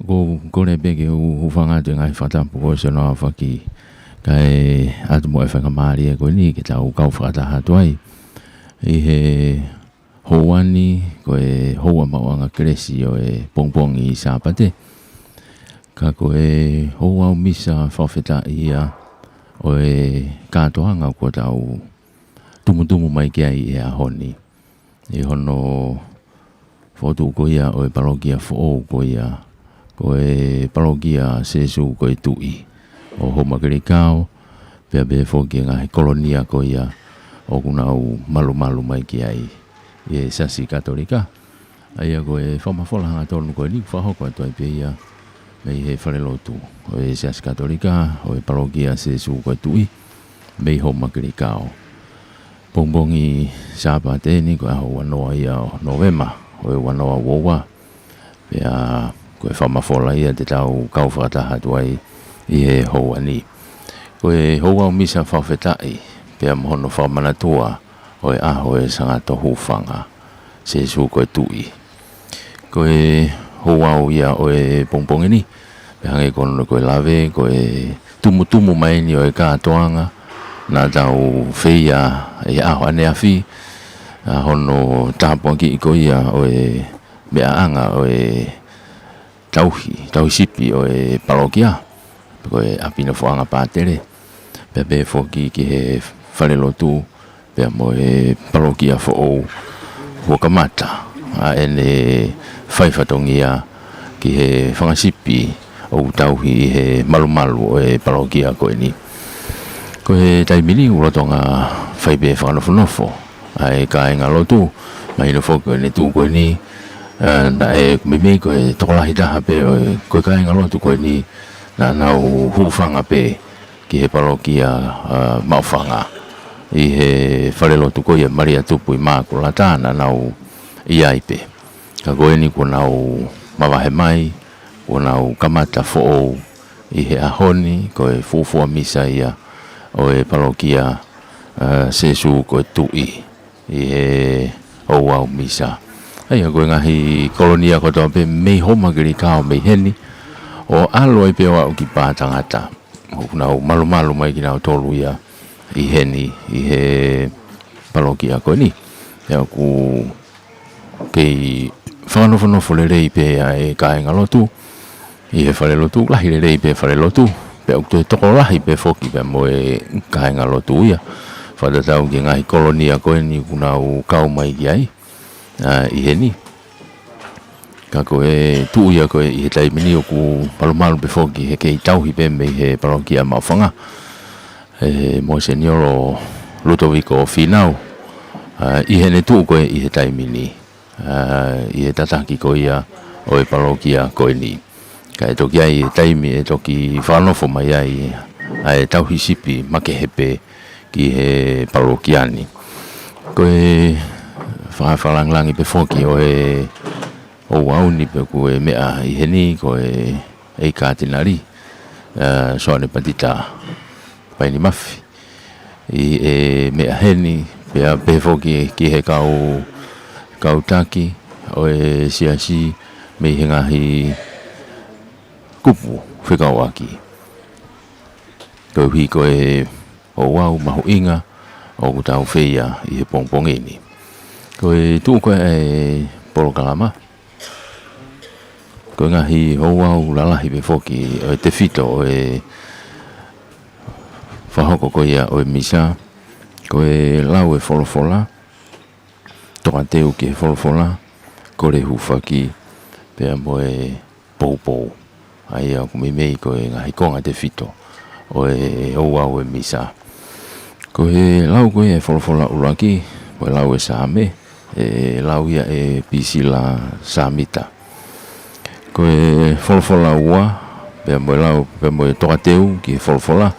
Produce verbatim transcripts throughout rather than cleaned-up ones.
Ko u kole pē ke u hūfanga atu he ngaahi fakatapu kuo ʻosi hono aofaki, kae ʻatu mo e faingamālie ko eni ke tau kau fakataha atu ai ʻi he houa ni, ko e houa maʻuʻanga kelesi ʻo e pongipongi Sāpate. Ka ko e ouau misa fakafetaʻi ia ʻo e kātoanga kuo tau tumutumu mai ki ai he ʻaho ni, ʻi hono fokotuʻu ko ia ʻo e palokia foʻou ko ia, ko e palokia Sēsū ko e Tuʻi ʻo Houmakelikao, pea pehē foki e ngaahi kolonia ko ia ʻoku nau malumalu mai ki ai ʻi he Siasi Katolika. ʻA ia ko e fakamafola hangatonu ko eni ʻoku fakahoko atu ai pē ia mei he falelotu ʻo e Siasi Katolika ʻo e palokia Sēsū ko e Tuʻi mei Houmakelikao. Pongipongi Sāpate ni ko e ʻaho uanoa ia ʻo Nōvema ʻo e uanoa uaua. Pea ko e fakamafola ia te tau kau fakataha atu ai ʻi he houa ni. Ko e ouau misa fakafetaʻi pea mo hono fakamanatua ʻo e ʻaho ʻo e Sangato Hūfanga, Sēsū ko e Tuʻi. Ko e ouau ia ʻo e pongipongi ni, pea hangē ko hono ko e lave, ko e tumutumu mai eni ʻo e kātoanga naʻa tau feia he ʻaho ʻaneafi, ʻa hono tāpuakiʻi ko ia ʻo e meʻaʻanga ʻo e tauhi, tauhi sipi ʻo e palokia, ko e ʻapi nofoʻanga pātele, pea pehē foki ki he falelotu, pea mo e palokia foʻou kuo kamata ʻa ʻene fai fatongia ki he fanga sipi ʻoku tauhi ʻi he malumalu ʻo e palokia ko eni. Ko e taimi ni ʻoku lolotonga fai pē fakanofonofo ʻa e kāingalotu, mahino foki ko ʻene tuʻu ko eni, ʻa, naʻe meimei ko e tokolahi taha pē ʻo e, ko e kāingalotu ko eni naʻa nau hūfanga pē ki he palokia, ʻa, Maʻufanga ʻi he falelotu ko ia Malia Tupu ʻImakulata naʻa nau ʻi ai pē. Ka ko eni kuo nau mavahe mai, kuo nau kamata foʻou ʻi he ʻaho ni, ko e fuofua misa ia ʻo e palokia, ʻa, Sēsū ko e Tuʻi ʻi he ouau misa. ʻA ia ko e ngaahi kolonia kotoa pē mei Houmakelikao mei heni, ʻo ʻalu ai pē ʻo aʻu ki Pātangata. ʻOku nau malumalu mai kinautolu ia ʻi heni, ʻi he palokia ko eni. Pea ʻoku kei fakanofonofo lelei pē ʻa e kāingalotu ʻi he falelotu, lahi lelei pē falelotu, pea ʻoku toe tokolahi pē foki pea mo e kāingalotu ia. Fakatatau ki he ngaahi kolonia ko eni ʻoku nau kau mai ki ai, ʻa, ʻi heni. Ka ko e tuʻu ia ko ē ʻi he taimi ni ʻoku malumalu pē foki he kei tauhi pē mei he palokia Maʻufanga, ʻe Moseniolo Lutoviko Fīnau, ʻa, ʻi heʻene tuʻu ko ē ʻi he taimi ni, ʻa, ʻi he tataki ko ia ʻo e palokia ko eni. Kae toki ʻi ai e taimi ʻe toki fakanofo mai ai ʻa e tauhi sipi makehe pē ki he palokia ni. Ko e fakafakalāngilangi pē foki ʻo e ouau ni pea ko e meʻa ʻi heni ko e ʻEiki Kātinali, ʻa, Soane Patita Paini Mafi, ʻi he meʻa heni, pea pehē foki ki he kau, kau taki ʻo e siasi mei he ngaahi kupu fekauʻaki. Koeʻuhi ko e ouau mahuʻinga ʻoku tau feia ʻi he pongipongi ni. Ko e tuʻu ko ē e polokalama, ko e ngaahi ouau lalahi pē foki ʻo e tefito ʻo e fakahoko ko ia ʻo e misa, ko e lau e folofola, tokateu ki he folofola, kole hūfaki, pea mo e poupou. ʻA ia ʻoku meimei ko e ngaahi konga tefito ʻo e ouau e misa. Ko e lau ko ē e folofola ʻuluaki, ko e lau e Saame, ʻe lau ia ʻe Pisila Sāmita. Ko e folofola ua, pea mo e lau, pea mo e tokateu ki he folofola,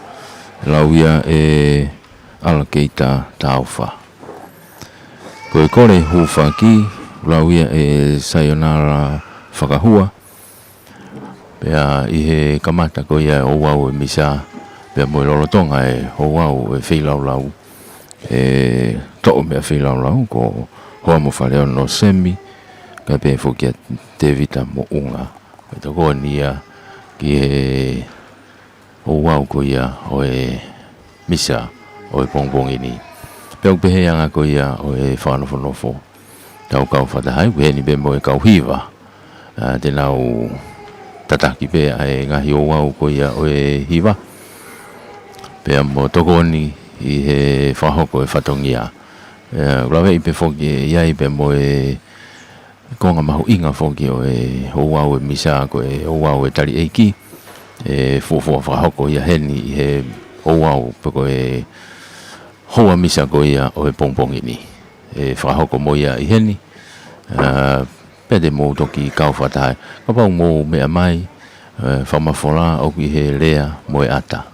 lau ia ʻe ʻAlakeita Tāufa. Ko e kole hūfaki, lau ia ʻe Saionara Fakahua. Pea ʻi he kamata ko ia e ouau e misa, pea mo e lolotonga e ouau e feilaulau, ʻe toʻo meʻa feilaulau ko Hoa mo Faleono Semi, kae pehē foki ʻa Tēvita Moʻunga Ko e tokoni ia ki he ouau ko ia ʻo e misa ʻo e pongipongi ni. Pea ʻoku pehē ʻa e anga ko ia ʻo e fakanofonofo. Tau kau fakataha ai, ʻoku ʻi heni pē mo e kau hiva. ʻA, te nau tataki pē ʻa e ngaahi ouau ko ia ʻo e hiva. Pea mo tokoni ʻi he fakahoko e fatongia. ʻE, ʻoku laveʻi pē foki ʻe ʻi ai pē mo e konga mahuʻinga foki ʻo e ouau e misa ko e ouau e tali ʻeiki. ʻE fuofua fakahoko ia heni ʻi he ouau pe ko e houa misa ko ia ʻo e pongipongi ni. ʻE fakahoko mo ia ʻi heni. ʻA, pea te mou toki kau fakataha ai. Kapau mou meʻa mai, ʻe, fakamafola ʻoku ʻi he lea mo e ʻata.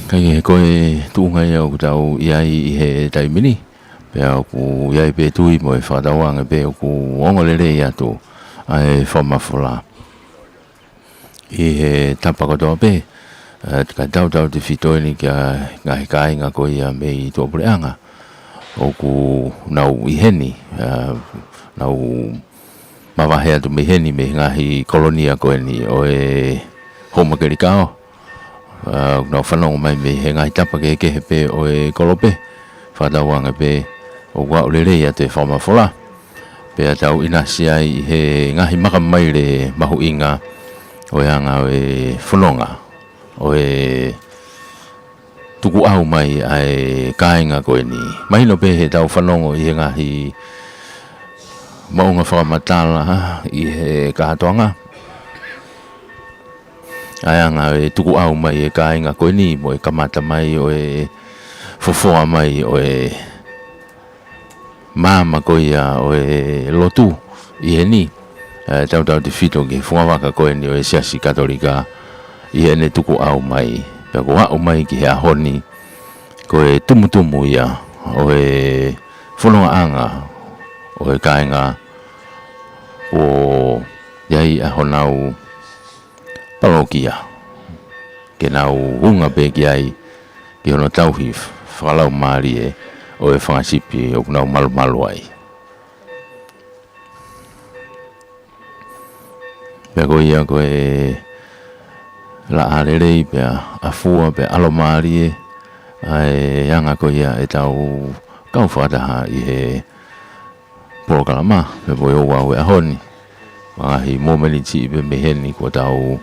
Ka ʻi he ko e tuʻunga ia ʻoku tau ʻi ai ʻi he taimi ni, pea ʻoku ʻi ai pē tui mo e fakatauange pē ʻoku ongo lelei atu ʻa e fakamafola ʻi he tapa kotoa pē, ʻe, ka tautautefito eni ki he ngaahi kāinga ko ia mei tuʻapuleʻanga ʻoku nau ʻi heni, ʻe, nau mavahe atu mei heni mei he ngaahi kolonia ko eni ʻo e Houmakelikao. ʻE, ʻoku nau fanongo mai mei he ngaahi tapa kehekehe pē ʻo e kolope. Fakatauange pē ʻoku aʻu lelei atu e fakamafola. Pea tau ʻinasi ai ʻi he ngaahi makamaile mahuʻinga ʻo e anga ʻo e fononga ʻo e tukuʻau mai ʻa e kāinga ko eni. Mahino pē heʻetau fanongo ʻi he ngaahi maʻunga fakamatala ʻi he kātoanga, ʻa e anga ʻo e tukuʻau mai e kāinga ko eni mo e kamata mai ʻo e fofoa mai ʻo e maama ko ia ʻo e lotu ʻi heni. ʻE, tautautefito ki he fungavaka ko eni ʻo e Siasi Katolika ʻi heʻene tukuʻau mai. Pea kuo aʻu mai ki he ʻaho ni, ko e tumutumu ia ʻo e fonongaʻanga ʻo e kāinga ʻoku ʻi ai ʻa honau palokia, ke nau unga pē ki ai, ki hono tauhi fakalaumālie ʻo e fanga sipi ʻoku nau malumalu ai. Pea ko ia ko e laʻā lelei pea ʻafua pea ʻalomālie ʻa e anga ko ia ʻetau kau fakataha ʻi he polokalama, pea mo e ouau e ʻaho ni. Ngaahi momeniti pē mei heni kuo tau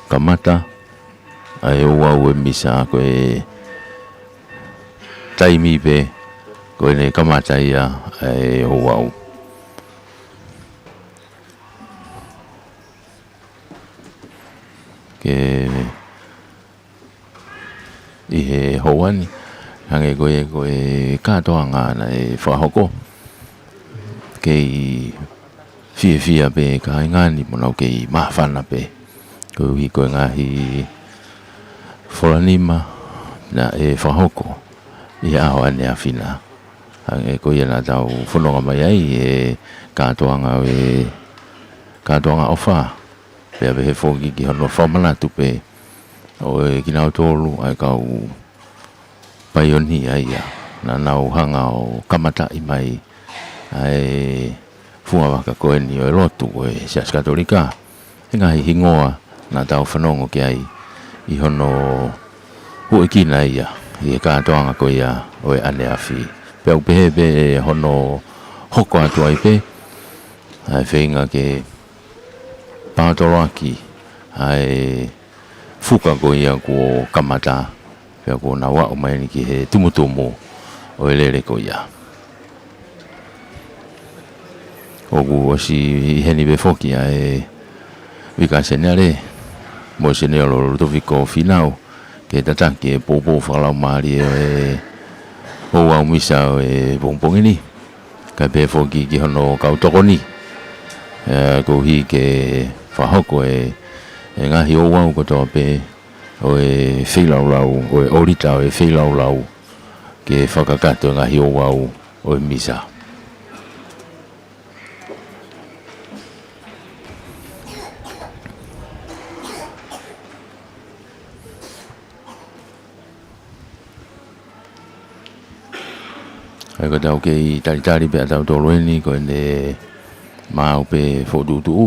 kamata ʻa e ouau e misa, ko e taimi pē ko ʻene kamata ia ʻa e ouau. Ke ʻi he houa ni, hangē ko e, ko e kātoanga naʻe fakahoko. Kei fiefia pē kāinga ni mo nau kei māfana pē. Koeʻuhi ko e ngaahi folanima naʻe fakahoko ʻi he ʻaho ʻaneafi na. Hangē ko ia naʻa tau fononga mai ai he kātoanga ʻo e, kātoanga ʻofa. Pea pehē foki ki hono fakamanatu pē ʻo e kinautolu ʻa e kau paionia ia naʻa nau hanga ʻo kamataʻi mai ʻa e fungavaka ko eni ʻo e lotu ʻo e Siasi Katolika. ʻI he ngaahi hingoa naʻa tau fanongo ki ai ʻi hono huʻekina ia ʻi he kātoanga ko ia ʻo e ʻaneafi. Pea ʻoku pehē pē hono hoko atu ai pē ʻa e feinga ke paotoloaki ʻa e fuka ko ia kuo kamata, pea kuo nau aʻu mai eni ki he tumutumu ʻo e lele ko ia. ʻOku ʻosi ʻi heni pē foki ʻa e Vika Seniale mo e Seniolo Lutofiko Finau, ke tataki e poupou fakalaumālie ʻo e ouau misa ʻo e pongipongi ni. kae pehē foki ki hono kau tokoni. ʻE, koeʻuhi ke fakahoko e, e ngaahi ouau kotoa pē ʻo e feilaulau, ʻo e ʻolita ʻo e feilaulau, ke fakakakato e ngaahi ouau ʻo e misa. ʻA ia ko ʻetau kei talitali pē ʻa tautolu eni, ko ʻene maau pē fokotuʻutuʻu,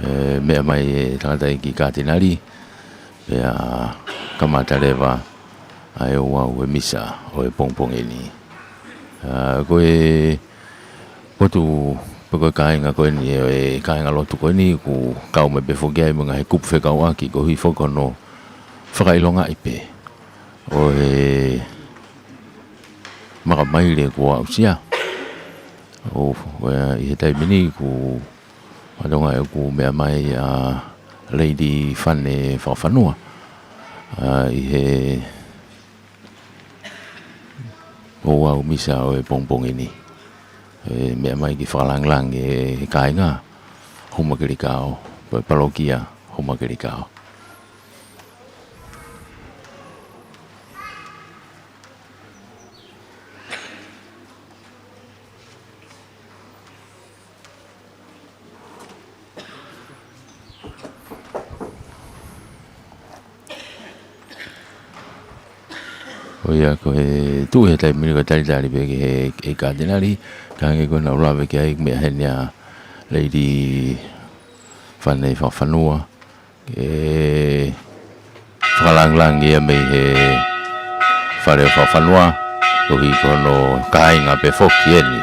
ʻe, meʻa mai e tangataʻeiki Katinali, pea kamata leva ʻa e ouau e misa ʻo e pongipongi ni. ʻA, ko e potu, pe ko e kāinga ko eni, e, e kāingalotu ko eni, ʻoku kau mai pē foki ai mo e ngaahi kupu fekauʻaki, koeʻuhi foki hono fakaʻilongaʻi pē ʻo e makamaile kuo aʻusia. ʻO, ʻo, ʻi he taimi ni ʻoku, ʻa Tonga ʻoku meʻa mai ʻa Lady Fane Fakafanua, ʻa, ʻi he ouau misa ʻo e pongipongi ni. ʻE, meʻa mai ke fakalāngilangi e kāinga Houmakelikao, pe palokia Houmakelikao. ʻO ia ko e tuʻu he taimi ni ko e talitali pē ki he, he Katinali, ka hangē ko ʻena ʻoku lave ki ai, meʻa heni ʻa Lady Fane Fakafanua, ke fakalāngilangi ia mei he fale ʻo Fakafanua, koeʻuhi ko hono kāinga pē foki eni.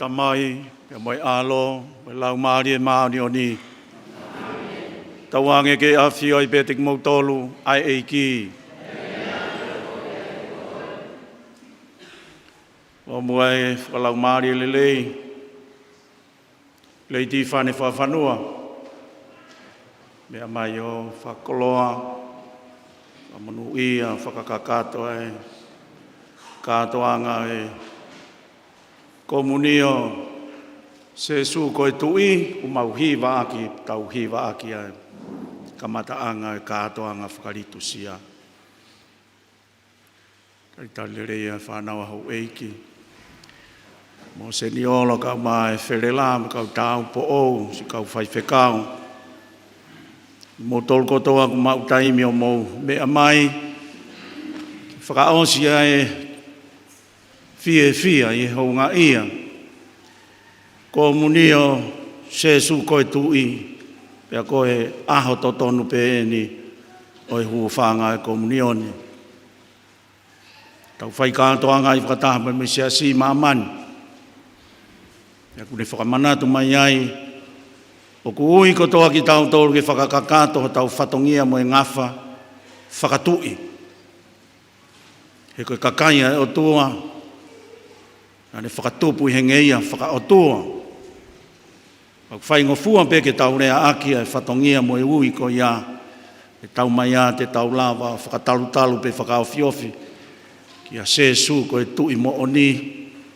ʻAmai, pea mo e ʻAlo, mo e Laumālie Māʻoniʻoni. Tauange ke ʻafio ai pē ʻiate kimoutolu ʻa e ʻEiki. ʻOmai e fakalaumālie lelei, Lady Fane Fakafanua. Meʻa mai ʻo fakakoloa, fakamonūʻia, fakakakato ʻa e kātoanga ʻo e Komunio Sēsū ko e Tuʻi, ʻoku mau hivaʻaki, tau hivaʻaki ʻa e kamataʻanga ʻo e kātoanga fakalitusia. Talitali lelei ʻa e fānau ʻa houʻeiki. Mo Seniolo kae ʻumaʻā e Felelā, mo e kau tāupoʻou, siʻi kau faifekau. Kimoutolu kotoa ʻoku maʻu taimi ʻo mou meʻa mai, fakaʻosi ʻa e fiefia ʻi he houngaʻia. Komunio Sēsū ko e Tuʻi, pea ko e ʻaho totonu pē eni ʻo e hūfanga ʻo e komunioni. Tau fai kātoanga ai fakataha mo e siasi ʻi māmani. Pea ʻoku ne fakamanatu mai ai, ʻoku ui kotoa kitautolu ke fakakakato hotau fatongia mo e ngafa fakatuʻi. He ko e kakai ʻa e ʻOtua, naʻa ne fakatupu ʻi he ngeia fakaʻotua. ʻOku faingofua pē ke tau leaʻaki ʻa e fatongia mo e ui ko ia, ʻe tau mai ā te tau lava ʻo fakatalutalu pe fakaofiofi kia Sēsū ko e Tuʻi moʻoni,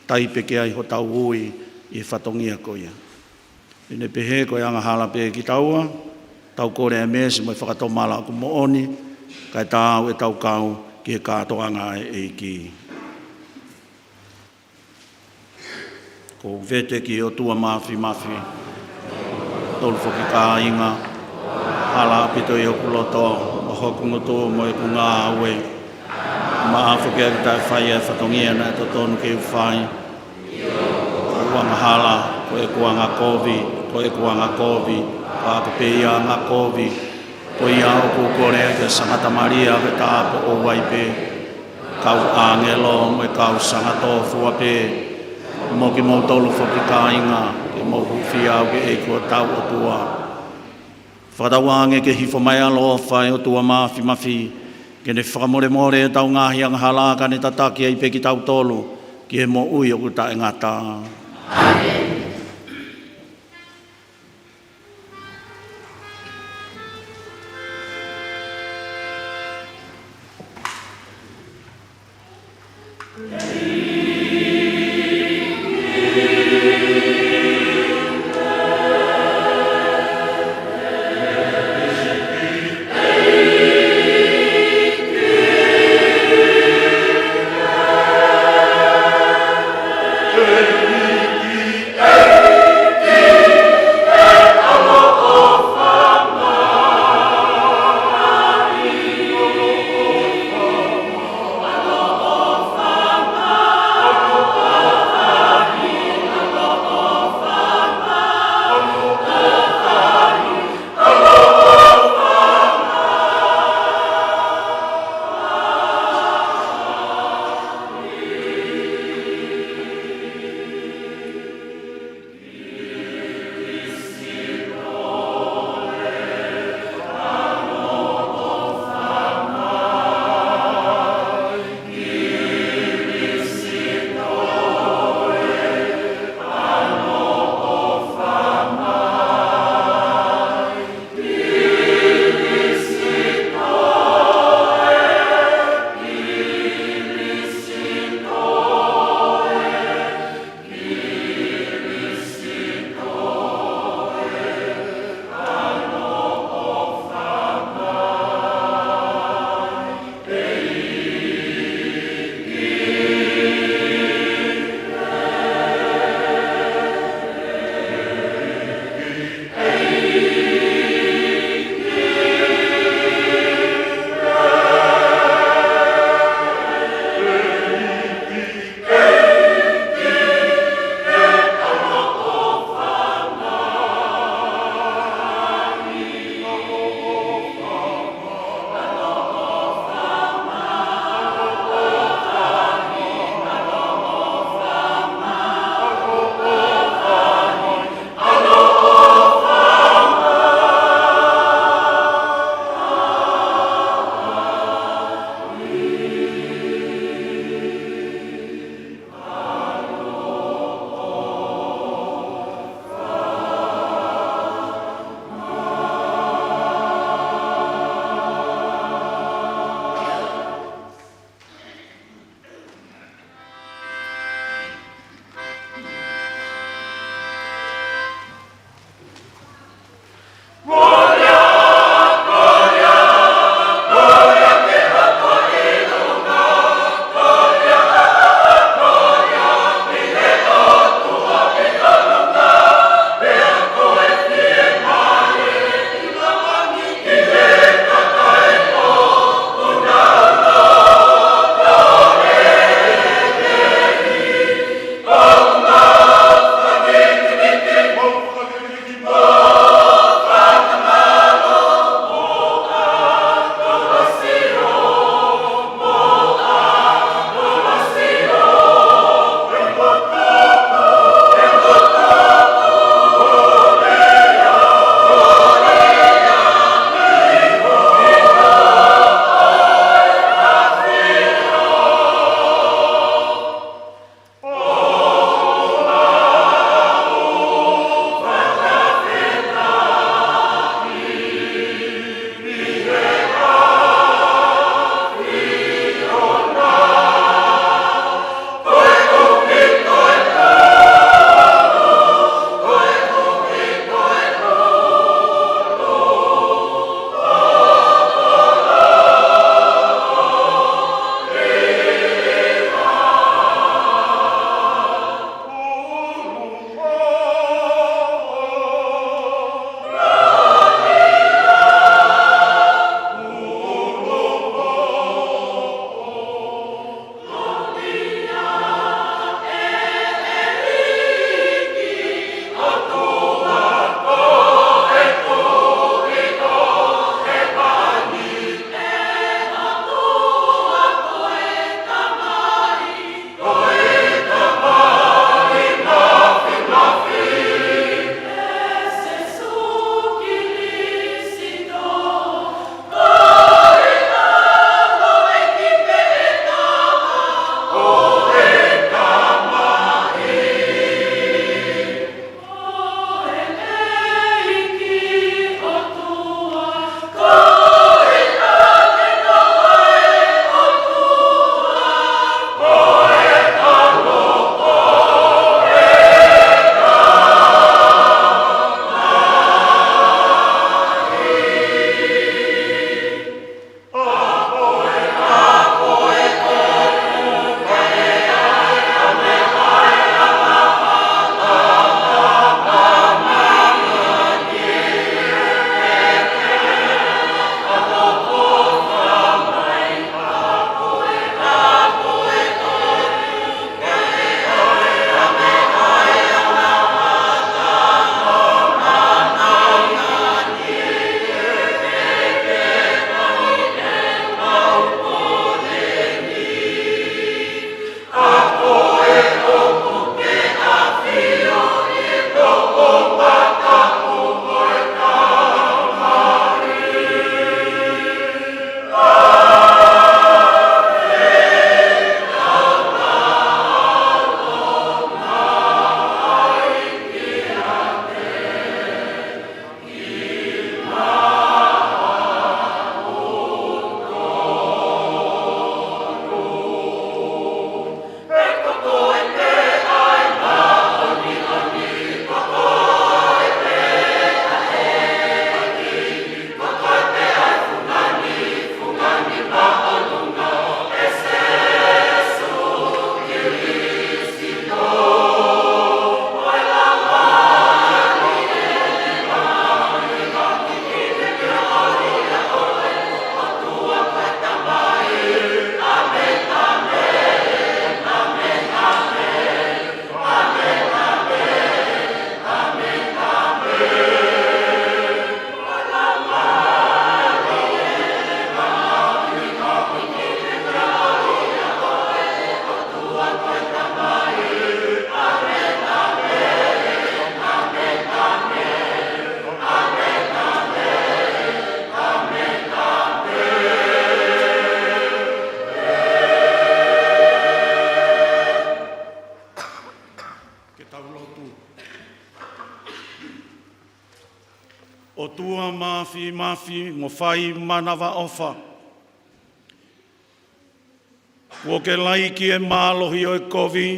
ʻikai pē ke ʻi ai hotau ui ʻi he fatongia ko ia. ʻI heʻene pehē ko e angahala pē kitaua, tau kole ʻa e meesi mo e fakatomala ʻoku moʻoni, kae taau ʻetau kau ki he kātoanga ʻa e ʻEiki. ʻOku ou vete ki he ʻOtua Māfimafi, tolu foki kāinga, hala ʻaupito ʻi hoku loto, mo hoku ngutu, mo ʻeku ngāue, maʻa foki ʻeku taʻefai ʻa e fatongia naʻe totonu ke u fai. Ko ʻeku angahala, ko ʻeku angakovi, ko ʻeku angakovi, pea ʻoku pē ia angakovi, ko ia ʻoku ou kole ai ki he Sangata Malia ke tāupoʻou ai pē, kau ʻāngelo mo e kau sangatoʻo fua pē, mo kimoutolu foki kāinga, ke mou hūfia au ki he ʻEiki ko hotau ʻOtua. Fakatauange ke hifo mai ʻa e ʻaloʻofa ʻa e ʻOtua Māfimafi, ke ne fakamolemole ʻetau ngaahi angahala, kae ne tataki ai pē kitautolu ki he moʻui ʻoku taʻengata. Mafimafi mo fai manavaʻofa. Kuo ke laiki e mālohi ʻo e kovi,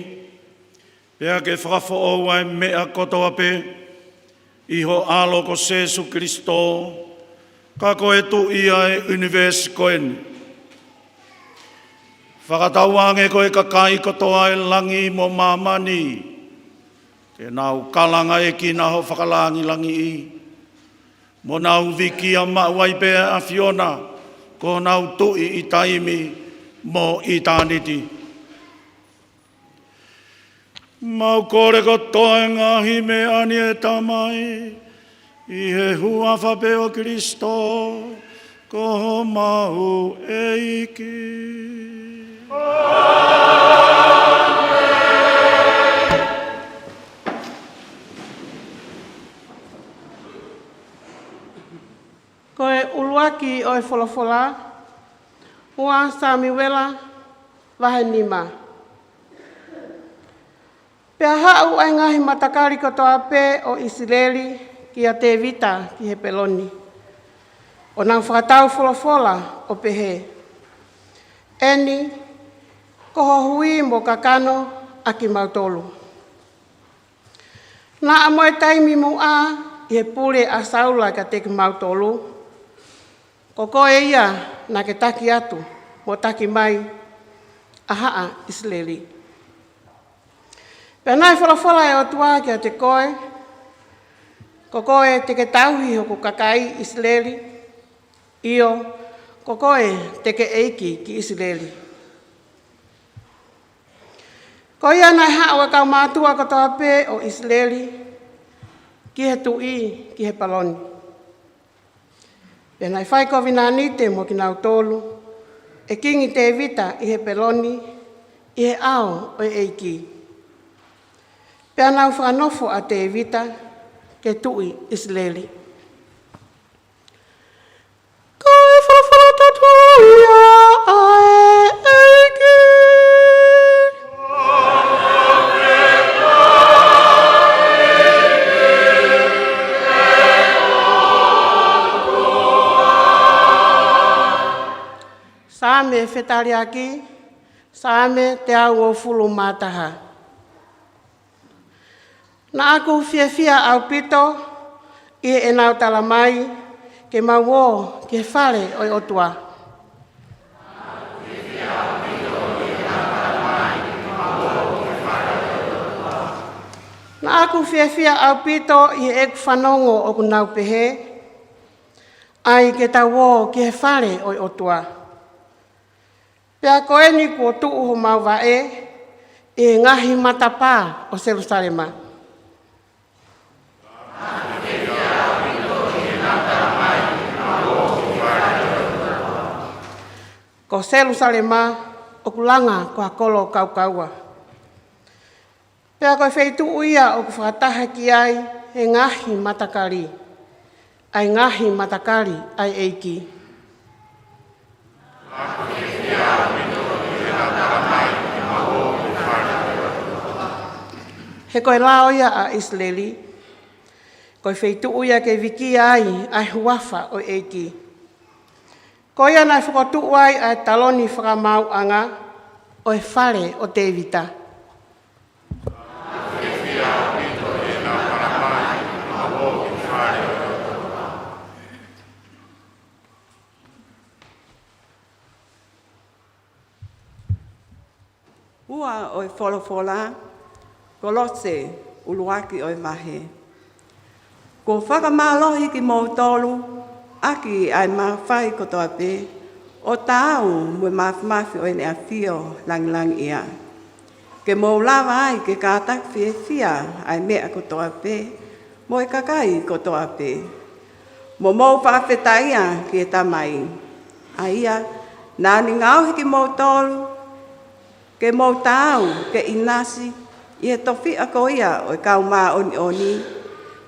pea ke fakafoʻou ʻa e meʻa kotoa pē ʻi ho ʻAlo ko Sēsū Kilisitō, ka ko e Tuʻi ʻa e ʻunivēsi ko eni. Fakatauange ko e kakai kotoa ʻo e langi mo māmani, ke nau kalangaʻekina ho fakalangilangiʻi, mo nau vikia maʻu ai pē ʻa e ʻAfiona, ko honau Tuʻi ʻi taimi mo ʻitāniti. Mau kole kotoa e ngaahi meʻa ni, ʻe Tamai, ʻi he huafa pē ʻo Kilisitō, ko homau ʻEiki. Ko e ʻuluaki ʻo e folofola, ua Samiuela, vahe nima. Pea haʻu ʻa e ngaahi matakali kotoa pē ʻo ʻIsileli kia Tēvita ki Hepeloni, ʻo nau fakatau folofola ʻo pehē, ʻEni, ko ho hui mo kakano ʻa kimautolu. Naʻa mo e taimi muʻa ʻi he pule ʻa Saula kiate kimautolu, ko koe ia naʻa ke taki atu mo taki mai ʻa haʻa ʻIsileli. Pea naʻe folofola ʻa e ʻOtua kiate koe, ko koe te ke tauhi hoku kakai ʻIsileli, ʻio, ko koe te ke ʻeiki ki ʻIsileli. Ko ia naʻe haʻu ʻa e kau mātuʻa kotoa pē ʻo ʻIsileli ki he tuʻi ki Hepeloni. Pea naʻe fai kovinānite mo kinautolu ʻe Kingi Tēvita ʻi Hepeloni ʻi he ʻao ʻo e ʻEiki. Pea nau fakanofo ʻa Tēvita ke tuʻi ʻIsileli. Ko e folofola totonu ia ʻa e ʻEiki. Saame fetaliaki, Saame teau uofulu mā taha. Naʻa ku fiefia ʻaupito ʻi heʻenau tala mai ke mau ō ki he fale ʻo e ʻOtua. Naʻa ku fiefia ʻaupito ʻi heʻeku fanongo ʻoku nau pehē, ʻAi ke tau ō ki he fale ʻo e ʻOtua. Pea ko eni kuo tuʻu homau vaʻe ʻi he ngaahi matapā ʻo Selusalema. Ko Selusalema ʻoku langa ko ha kolo kaukaua. Pea ko e feituʻu ia ʻoku fakataha ki ai ʻa e ngaahi matakali, ʻa e ngaahi matakali ʻa e ʻEiki. He ko e lao ia ʻa ʻIsileli, ko e feituʻu ia ke vikia ai ʻa e huafa ʻo e ʻEiki. Ko ia naʻe fokotuʻu ai ʻa e taloni fakamaauʻanga ʻo e fale ʻo Tēvita. Ua ʻo e folofola, Kolose, ʻuluaki ʻo e vahe. Kuo fakamālohi kimoutolu ʻaki ʻa e mafai kotoa pē, ʻo taau mo e mafimafi ʻo ʻEne ʻAfio langilangiʻia. Ke mou lava ai ke kātaki fiefia ʻa e meʻa kotoa pē, mo e kakai kotoa pē. Mo mou fakafetaʻia ki he Tamai. ʻA ia, naʻa ne ngaohi kimoutolu, ke mou taau ke ʻinasi ʻi he tofiʻa ko ia ʻo e kau māʻoniʻoni,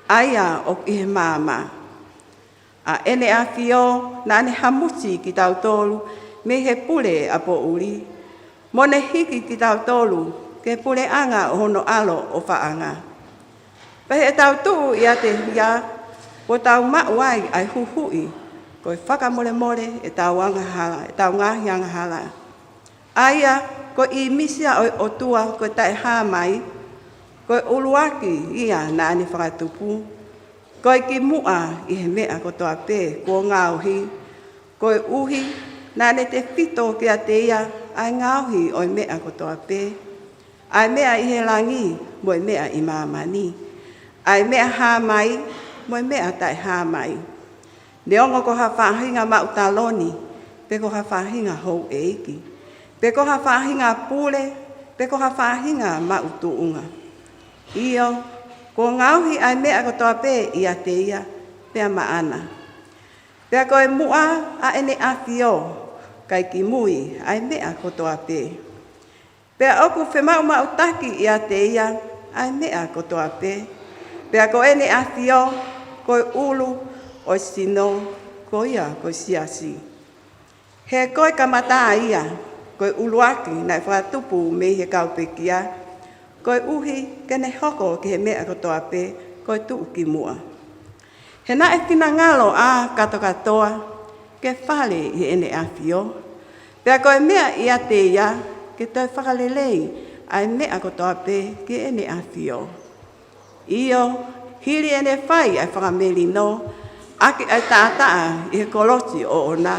ʻa ia ʻoku ʻi he maama. ʻA ʻEne ʻAfio naʻa ne hamusi kitautolu mei he pule ʻa poʻuli, mo ne hiki kitautolu ki he puleʻanga ʻo hono ʻAlo ʻofaʻanga. Pea ʻi heʻetau tuʻu ʻiate ia, Kuo tau maʻu ai ʻa e huhuʻi, ko e fakamolemole ʻetau angahala, ʻetau ngaahi angahala. ʻA ia, ko e ʻīmisi ia ʻo e ʻOtua, ko e taʻehāmai, ko e ʻuluaki ia naʻa ne fakatupu, ko e kimuʻa ʻi he meʻa kotoa pē kuo ngaohi, koeʻuhi naʻa ne tefito kiate ia ʻa e ngaohi ʻo e meʻa kotoa pē, ʻa e meʻa ʻi he langi mo e meʻa ʻi māmani, ʻa e meʻa hāmai mo e meʻa taʻehāmai. Neongo ko ha faʻahinga maʻu taloni, pe ko ha faʻahinga houʻeiki, pe ko ha faʻahinga pule, pe ko ha faʻahinga maʻu tuʻunga. ʻIo, kuo ngaohi ʻa e meʻa kotoa pē ʻiate ia, pea maʻana. Pea ko e muʻa ʻa ʻEne ʻAfio, kae kimui ʻa e meʻa kotoa pē. Pea ʻoku femaʻumaʻutaki ʻiate ia ʻa e meʻa kotoa pē. Pea ko ʻEne ʻAfio, ko e ʻulu ʻo e sino, ko ia ko e siasi. He ko e kamata ia, ko e ʻuluaki naʻe fakatupu mei he kau pekia, koeʻuhi ke ne hoko ki he meʻa kotoa pē, ko e tuʻukimuʻa. He naʻe finangalo ʻa Katokatoa ke fale ʻi heʻene ʻAfio, pea ko e meʻa ʻiate ia ke toe fakalelei ʻa e meʻa kotoa pē ki heʻene ʻAfio. ʻIo, hili ʻene fai ʻa e fakamelino ʻaki ʻa e taʻataʻa ʻi he kolosi ʻoʻona,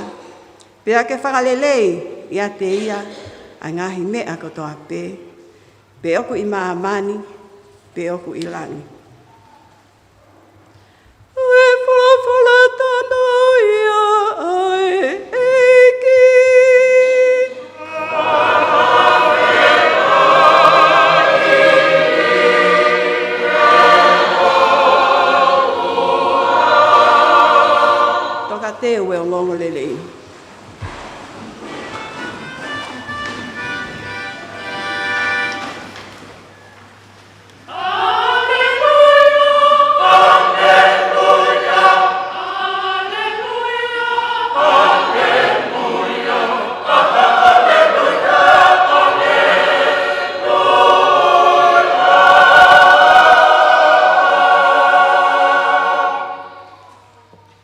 pea ke fakalelei ʻiate ia ʻa e ngaahi meʻa kotoa pē, pe ʻoku ʻi māmani, pe ʻoku ʻi langi. ʻE folofola tano ia ʻa e ʻEiki. Tokateu e ongoongolelei.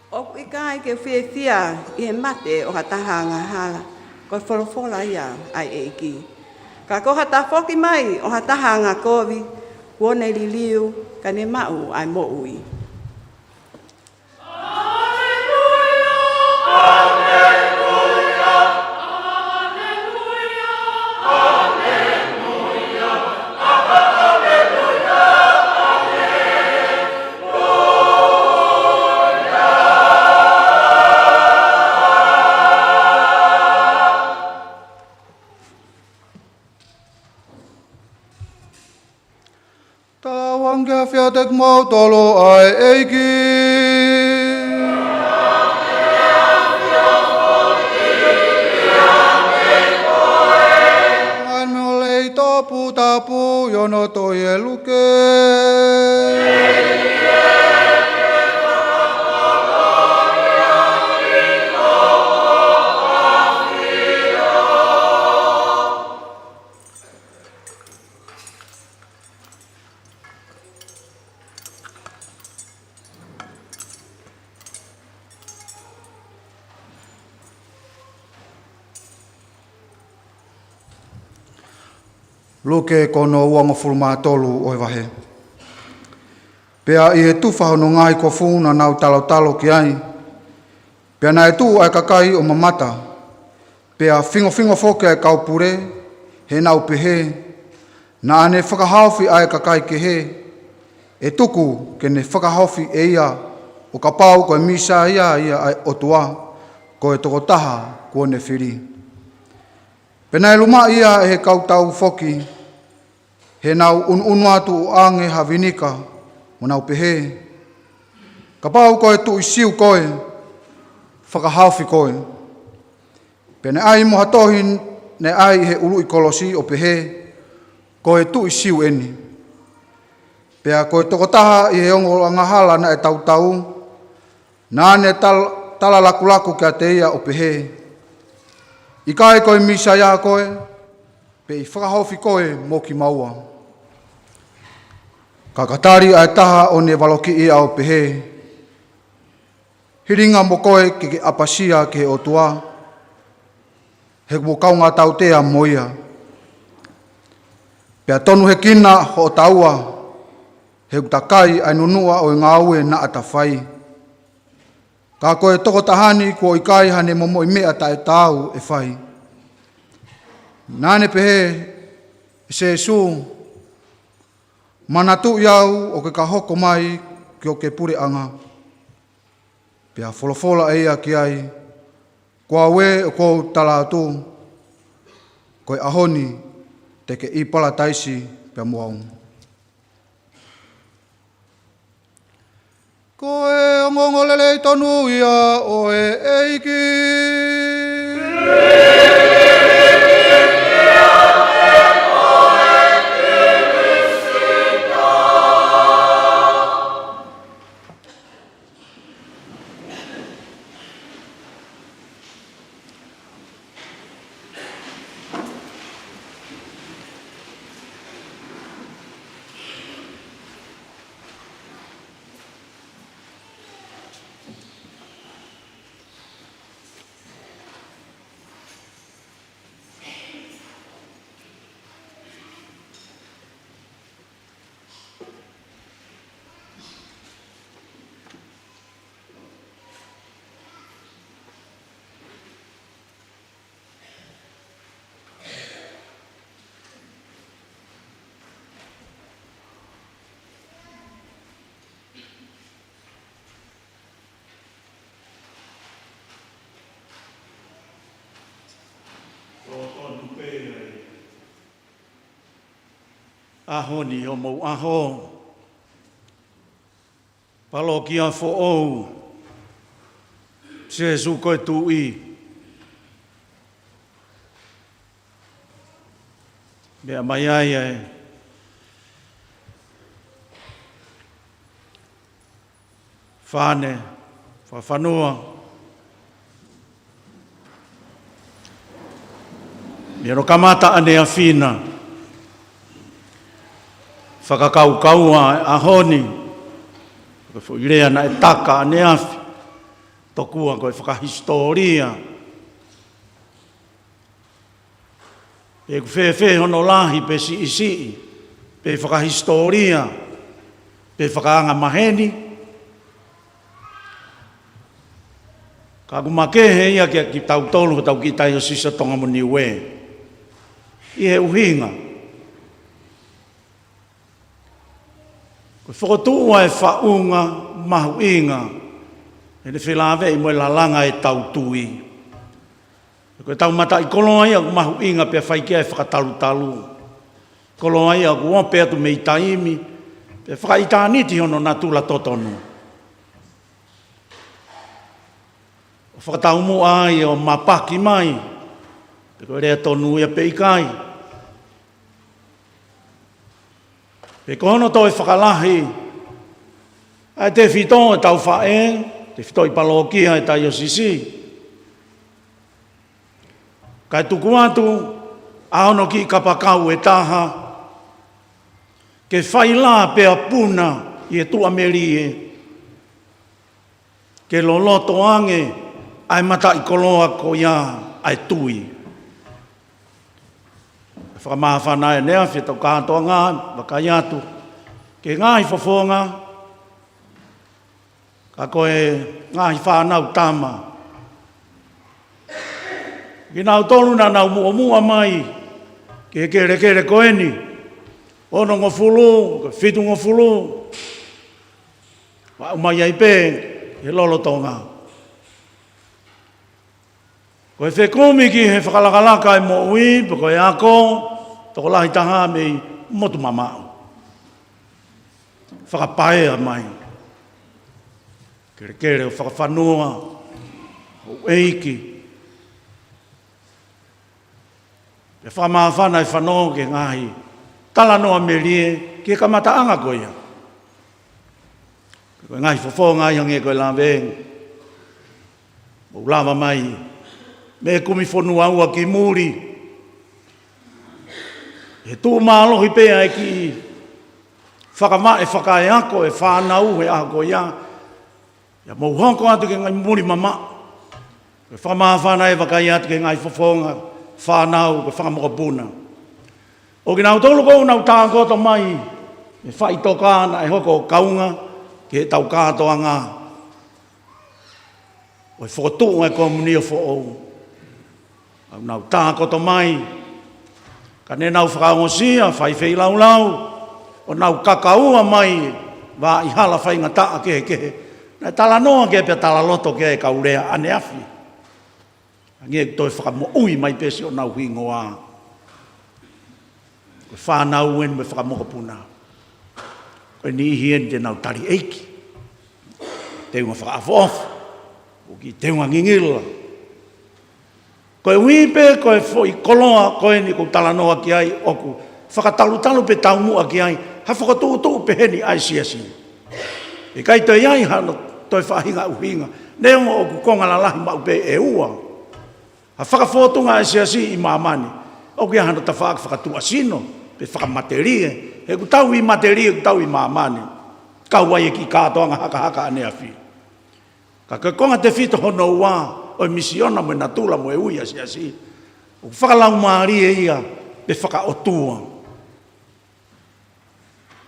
ʻOku ʻikai ke fiefia ʻi he mate ʻo ha taha angahala, ko e folofola ia ʻa e ʻEiki. Ka ko ha tafoki mai ʻo ha taha angakovi, kuo ne liliu, ka ne maʻu ʻa e moʻui. Tauange ke ʻafio ʻiate kimoutolu ʻa e ʻEiki. Ngaahi meʻa ʻo e lelei toputapu ʻi hono tohi ʻe Luke. Luke ko hono uangofulu mā tolu ʻo e vahe. Pea ʻi he tufa hono ngaahi kofu naʻa nau talotalo ki ai. Pea naʻe tuʻu ʻa e kakai ʻo mamata, pea fingofingo foki ʻa e kau pule, he naʻa nau pehē, naʻa ne fakahaofi ʻa e kakai kehe, ʻe tuku ke ne fakahaofi ʻe ia, ʻo kapau ko e Mīsaia ia ʻa e ʻOtua, ko e tokotaha kuo ne fili. Pea naʻe lumaʻi ia ʻe he kau tau foki, he naʻa nau ʻunuʻunu atu ʻo ʻange ha vinika, mo nau pehē, kapau ko e Tuʻi Siu koe, fakahaofi koe. Pea naʻe ʻai mo ha tohi naʻe ʻai ʻi he ʻuluʻi kolosi ʻo pehē, ko e Tuʻi Siu eni. Pea ko e tokotaha ʻi he ongo angahala naʻe tautau, naʻa ne tal-, tala lakulaku kiate ia ʻo pehē, ʻikai ko e Mīsaia koe, pe ʻe fakahaofi koe mo kimaua. Ka ka tali ʻa e taha ʻo ne valokiʻi ia ʻo pehē, Hilinga mo koe ke ke ʻapasia ki he ʻOtua, he kuo kaungā tautea mo ia. Pea tonu hekina hoʻo taua, he ʻoku ta kai ʻa e nunuʻa ʻo e ngāue naʻa ta fai. Ka ko e tokotaha ni kuo ʻikai haʻane momoʻi meʻa taʻetaau ʻe fai. Naʻa ne pehē ʻe Sēsū, Manatuʻi au ʻo ke ka hoko mai ki hoku puleʻanga. Pea folofola ʻe ia ki ai, Ko au ē ʻoku ou tala atu, ko e ʻaho ni te ke ʻi Palataisi pea mo au. Ko e ongoongolelei tonu ia ʻo e ʻEiki. ʻAho ni homou ʻaho. Palokia foʻou, Sēsū ko e Tuʻi. Meʻa mai ai ʻa e fānau, fakafanua. Mei hono kamata ʻaneafi na, fakakaukaua e ʻaho ni, ko e foʻi lea naʻe taka ʻaneafi, tokua ko e fakahisitōlia. Pe ʻoku fēfē hono lahi pe siʻisiʻi, pe fakahisitōlia, pe fakaangamaheni. Ka ʻoku makehe ia kiate kitautolu, ko hotau kiʻi taiosisi ʻo Tonga mo Niuē. ʻI he ʻuhinga, ko e fokotuʻu ʻa e faʻunga mahuʻinga, ʻene felāveʻi mo e lalanga ʻetau tui. Ko ʻetau mataʻikoloa ia ʻoku mahuʻinga pea fai ki ai e fakatalutalu. Koloa ia ʻoku ope atu mei taimi, pea fakaʻitāniti hono natula totonu. ʻO fakataumuʻa ai ʻo mapaki mai, pe ko e lea tonu ia pe ʻikai. Pe ko hono toe fakalahi ʻa e tefito ʻetau faʻē, tefito ʻi palokia e taiosisi. Kae tuku atu ʻa hono kiʻi kapakau ʻe taha, ke fai lā pea puna ʻi he tuʻamelie, ke loloto ange ʻa e mataʻikoloa ko ia ʻa e tui. Fakamāfana ʻaneafi ʻetau kātoanga, vakai atu ki he ngaahi fofonga, ka ko e ngaahi fānau tama. Kinautolu naʻa nau muʻomuʻa mai ki he kelekele ko eni, onongofulu, fitungofulu, ʻo aʻu mai ai pē he lolotonga. Ko e fekumi ki he fakalakalaka e moʻui, pe ko e ako, tokolahi taha mei motu mamaʻo. Fakapaea mai. Kelekele ʻo fakafanua, ʻo ʻeiki. Pea fakamāfana e fānau ki he ngaahi talanoa melie ki he kamataʻanga ko ia. Ko e ngaahi fofonga ia hangē ko e lave, ʻoku lava mai mei he kumi fonua ua ki muli. He tuʻu mālohi pē ʻa e kiʻi fakamaʻe fakaeako e fānau he ʻaho ko ia. Pea mou hoko atu ki he ngaahi muli mamaʻo, ke fakamāfana e vakai atu ki he ngaahi fofonga fānau, ke fakamokopuna. ʻO kinautolu ko ē ʻoku nau tākoto mai, ʻi he faʻitoka naʻe hoko ʻo kaunga ki heʻetau kātoanga ʻo e fokotuʻu ʻa e komunio foʻou. ʻOku nau tākoto mai, ka ne nau fakaongosia, fai feilaulau, ʻo nau kakaua mai, vā ʻi hala faingataʻa kehekehe. Naʻe talanoa ki ai pea talaloto ki ai e kau lea ʻaneafi. Hangē ʻoku toe fakamoʻui mai pē siʻonau hingoa. Ko e fānau eni mo e fakamokopuna. Ko e niʻihi eni te nau tali ʻeiki. Teunga fakaʻofoʻofa. ʻOku ʻi he teunga ngingila. Ko e ui pē ko e foʻi koloa ko eni ʻoku ou talanoa ki ai ʻoku fakatalutalu pē taumuʻa ki ai ha fokotuʻutuʻu peheni ʻa e siasi. ʻIkai toe ʻi ai hano toe faʻahinga ʻuhinga. Neongo ʻoku konga lalahi maʻu pē ʻe ua. Ha fakafōtunga ʻa e siasi ʻi māmani. ʻOku ʻi ai hano tafaʻaki fakatuʻasino, pe fakamatelie. He ʻoku tau ʻi matelie, ʻoku tau ʻi māmani. Kau ai e kiʻi kātoanga hakahaka ʻaneafi. Ka ko e konga tefito hono ua, ʻo e misiona mo e natula mo e ui ʻa e siasi. ʻOku fakalaumālie ia, pe fakaʻotua.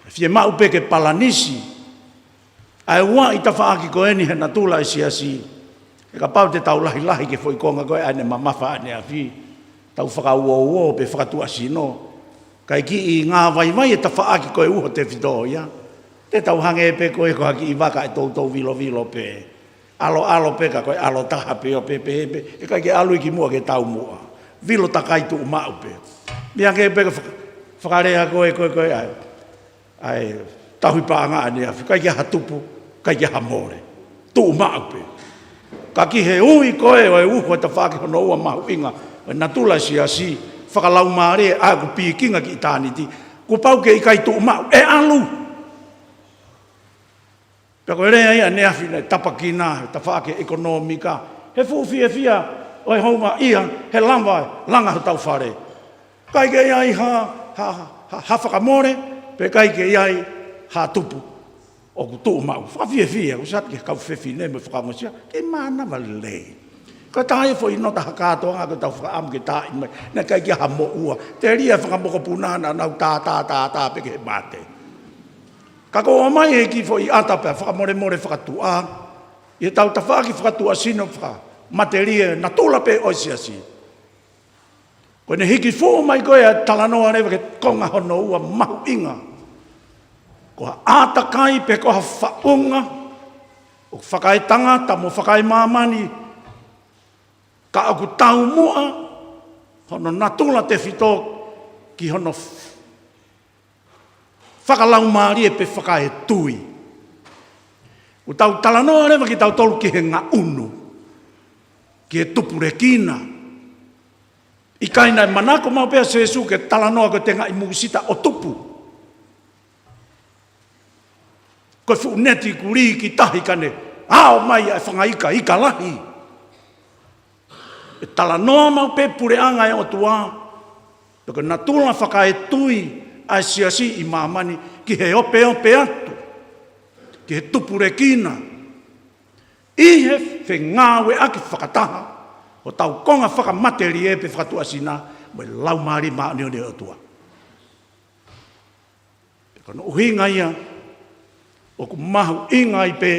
ʻE fiemaʻu pē ke palanisi. ʻA e ua ʻi tafaʻaki ko eni he natula ʻa e siasi. He kapau te tau lahilahi ki he foʻi konga ko ē ʻa ʻene mamafa ʻaneafi. Tau fakauouo pe fakatuʻasino. Kae kiʻi ngā vaivai e tafaʻaki ko e uho tefito ia. Te tau hangē pē ko e ko ha kiʻi vaka ʻe toutou vilovilo pē. ʻAloʻalo pē ka ko e ʻalo taha pē ʻo pē pē pē. ʻE ʻikai ke ʻalu ia ki muʻa ke taumuʻa. Vilo takai tuʻu maʻu pē. Meʻa hangē pē ka faka-, fakalea ko e ko e ko e ʻa e. ʻA e tauhi paʻanga ʻaneafi. ʻIkai ke ha tupu, ʻikai ke ha mole. Tuʻu maʻu pē. Ka ki he ui ko ē ʻo e uho e tafaʻaki hono ua mahuʻinga. ʻO e natula siasi. Fakalaumālie ʻa ʻoku pikinga ki ʻitāniti. Kuo pau ke ʻikai tuʻu maʻu. ʻE ʻalu. Pea ko e lea ia ʻaneafi naʻe tapakina, tafaʻaki ʻekonōmika, he fuʻu fiefia ʻo e houngaʻia, he lava, langa hotau fale. ʻIkai ke ʻi ai ha, ha, ha, ha fakamole, pe ʻikai ke ʻi ai ha tupu. ʻOku tuʻu maʻu, fakafiefia, ʻoku sati ki he kau fefine mo e fakaongosia, ke mānava lelei. Ko e taha ia foʻi nota ha kātoanga ko ʻetau fakaʻamu ke tā mai, naʻe ʻikai ke ha moʻua, telia fakamokopuna naʻa nau tā, tā, tā, tā, pē ki he mate. Ka ko ʻomai e kiʻi foʻi ʻata pea fakamolemole fakatuʻa, ʻi heʻetau tafaʻaki fakatuʻasino fakamatelie natula pē ʻo e siasi. Ko ʻene hiki fuʻu mai ko ē ʻa e talanoa leva ki he konga hono ua mahuʻinga. Ko ha ʻātakai pe ko ha faʻunga, ʻoku fakaetangata mo fakaemāmani, ka ʻoku taumuʻa, hono natula tefito ki hono fakalaumālie pe fakaetui. ʻOku tau talanoa leva kitautolu ki he ngaʻunu, ki he tupulekina. ʻIkai naʻe manako maʻu pē ʻa Sēsū ke talanoa ko e tengaʻi musita ʻo tupu. Ko e fuʻu neti kulī ki tahi ka ne ʻao mai ʻa e fanga ika, ika lahi. ʻE talanoa maʻu pē puleʻanga ʻo e ʻOtua, pe ko e natula fakaetui ʻa e siasi ʻi māmani ki he opeope atu, ki he tupulekina, ʻi he fengāueʻaki fakataha, hotau konga fakamatelie pe fakatuʻasino, mo e Laumālie Māʻoniʻoni ʻo e ʻOtua. Ko hono ʻuhinga ia, ʻoku mahuʻinga ai pē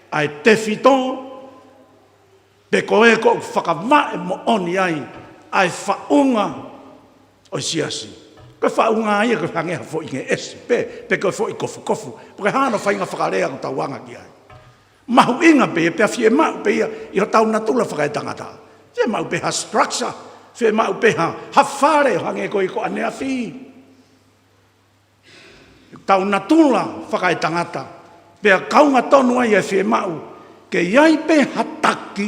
ʻa e tefito, pe ko e ko ʻoku fakavaʻe moʻoni ai, ʻa e faʻunga ʻo e siasi. Ko e faʻunga ia ko e hangē ha foʻi ngeʻesi, pe, pe ko e foʻi kofukofu, pe ko e hā hano faʻahinga fakalea ʻoku tau anga ki ai. Mahuʻinga pē ia, pea fiemaʻu pē ia, ʻi hotau natula fakaetangata. Fiemaʻu pē ha structure, fiemaʻu pē ha, ha fale, hangē ko e ko ʻaneafi. Tau natula fakaetangata, pea kaunga tonu ai ʻa e fiemaʻu, ke ʻi ai pē ha taki,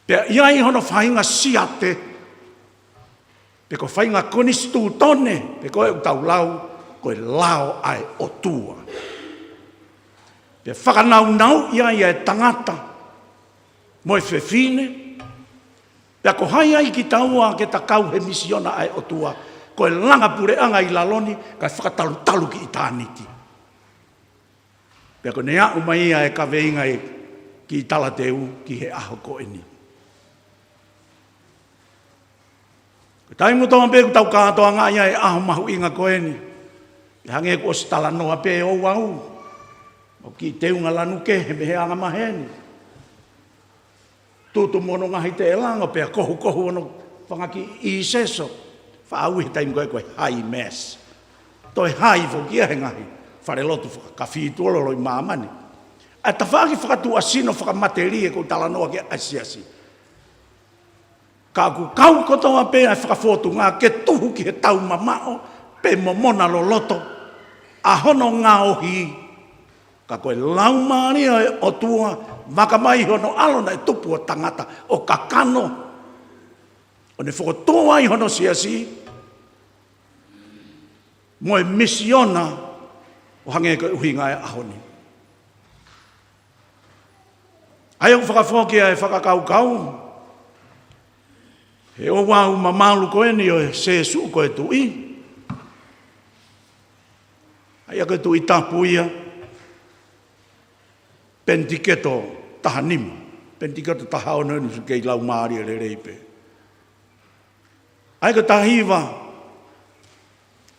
pea ʻi ai hono faʻahinga siate, pe ko e faʻahinga konisitūtone, pe ko e ʻoku tau lau, ko e lao ʻa e ʻOtua. Pea fakanaunauʻi ai ʻa e tangata, mo e fefine, pea ko hai ai kitaua ke ta kau he misiona ʻa e ʻOtua, ko e langa puleʻanga ʻi lalo ni, kae fakatalutalu ki ʻitāniti. Pea ko ʻene aʻu mai ia e kaveinga ʻa e kiʻi talateu ki he ʻaho ko eni. Ko e taimi kotoa pē ʻoku tau kātoanga ai e ʻaho mahuʻinga ko eni, pea hangē kuo ʻosi talanoa pē ʻe Ouau, ʻoku kiʻi teunga lanu kehe mei he anga maheni. Tutu mo hono ngaahi teʻelango pea kohukohu hono fanga kiʻi ʻīseso. Faʻa ui he taimi ko ē ko e high mass. Toe hai foki ia he ngaahi falelotu fakakafitū loloto ʻi māmani. ʻA e tafaʻaki fakatuʻasino fakamatelie ʻoku talanoa ki ai ʻa e siasi. Ka ʻoku kau kotoa pē ʻa e fakafōtunga ke tuhu ki he taumamaʻo pe momona loloto ʻa hono ngaohi. Ka ko e Laumālie ʻo e ʻOtua, vaka mai hono ʻAlo naʻe tupu ʻo tangata, ʻo kakano, ʻo ne fokotuʻu ai hono siasi mo e misiona, ʻo hangē ko e ʻuhinga e ʻaho ni. ʻA ia ʻoku fakafoki ʻa e fakakaukau he Ouau mamalu ko eni ʻo e Sēsū ko e Tuʻi. ʻA ia ko e Tuʻi Tapu ia, Penitiketo taha nima, Penitiketo taha ono ni ʻoku kei laumālie lelei pē. ʻA ia ko e taha hiva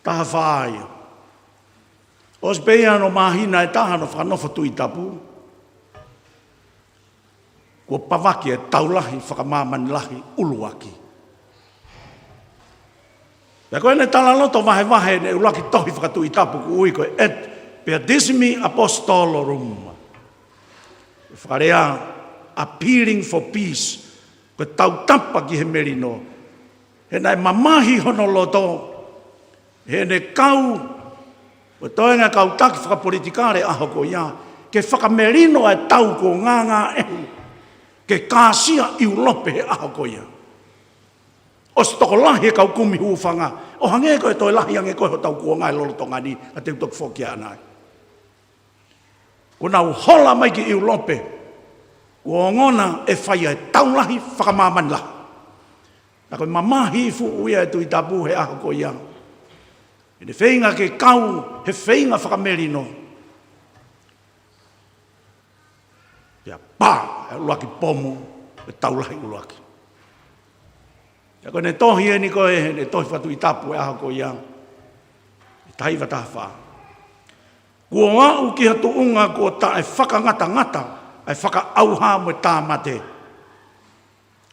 taha fā ia. ʻOsi pē ia hono māhina ʻe taha hono fakanofo Tuʻi Tapu, kuo pavaki e Tau Lahi Fakamāmani Lahi ʻUluaki. Pea ko ʻene talaloto vahevahe ʻene ʻuluaki tohi fakatuʻi tapu ʻoku ui ko e Et Pietismi Apostolorum. Fakalea, appealing for peace, ko e tautapa ki he melino. He naʻe mamahi hono loto heʻene kau, ko e toenga kau taki fakapolitikale ʻaho ko ia, ke fakamelino ʻa e tau kuo ngāngāʻehu, ke kāsia ʻIulope he ʻaho ko ia. ʻOsi tokolahi e kau kumi hūfanga, ʻo hangē ko e toe lahi ange ko e hotau kuonga ʻi he lolotonga ni, ka te u toki foki ʻanai. Kuo nau hola mai ki ʻIulope, kuo ongona ʻe fai ʻa e Tau Lahi Fakamāmani Lahi. Ka ko e mamahi fuʻu ia e Tuʻi Tapu he ʻaho ko ia. ʻEne feinga ke kau he feinga fakamelino. Pea pā e ʻuluaki pomu, e Tau Lahi ʻUluaki. Pea ko ʻene tohi eni ko ē, ʻene tohi fakatuʻi tapu he ʻaho ko ia, ʻi he taha hiva taha fā. Kuo aʻu ki ha tuʻunga kuo taʻefakangatangata ʻa e fakaʻauha mo e tāmate.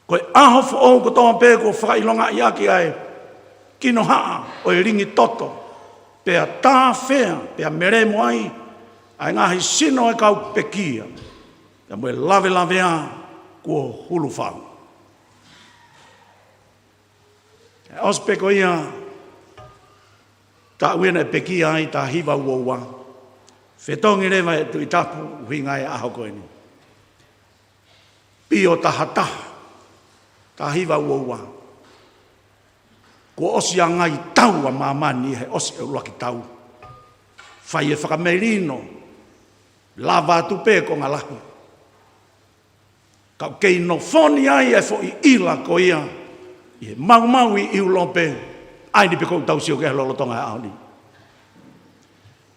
Ko e ʻaho foʻou kotoa pē kuo fakaʻilongaʻi ʻaki ʻa e kinohaʻa ʻo e lingi toto, pea tāfea, pea melemo ai ʻa e ngaahi sino ʻo e kau pekia, pea mo e lavelavea kuo hulu fau. ʻOsi pē ko ia, taʻu ia naʻe pekia ai, taha hiva ua ua. Fetongi leva e Tuʻi Tapu ʻuhinga e ʻaho ko eni. Pio taha taha, taha hiva ua ua. Kuo ʻosi ʻangai tau ʻa māmani he ʻosi e ʻuluaki tau. Fai e fakamelino, lava atu pē konga lahi. Ka ʻoku kei nofo ni ai e foʻi ʻila ko ia ʻi he maumau ʻi ʻIulope, ʻa eni pē ʻoku tau sio ki ai he lolotonga e ʻaho ni.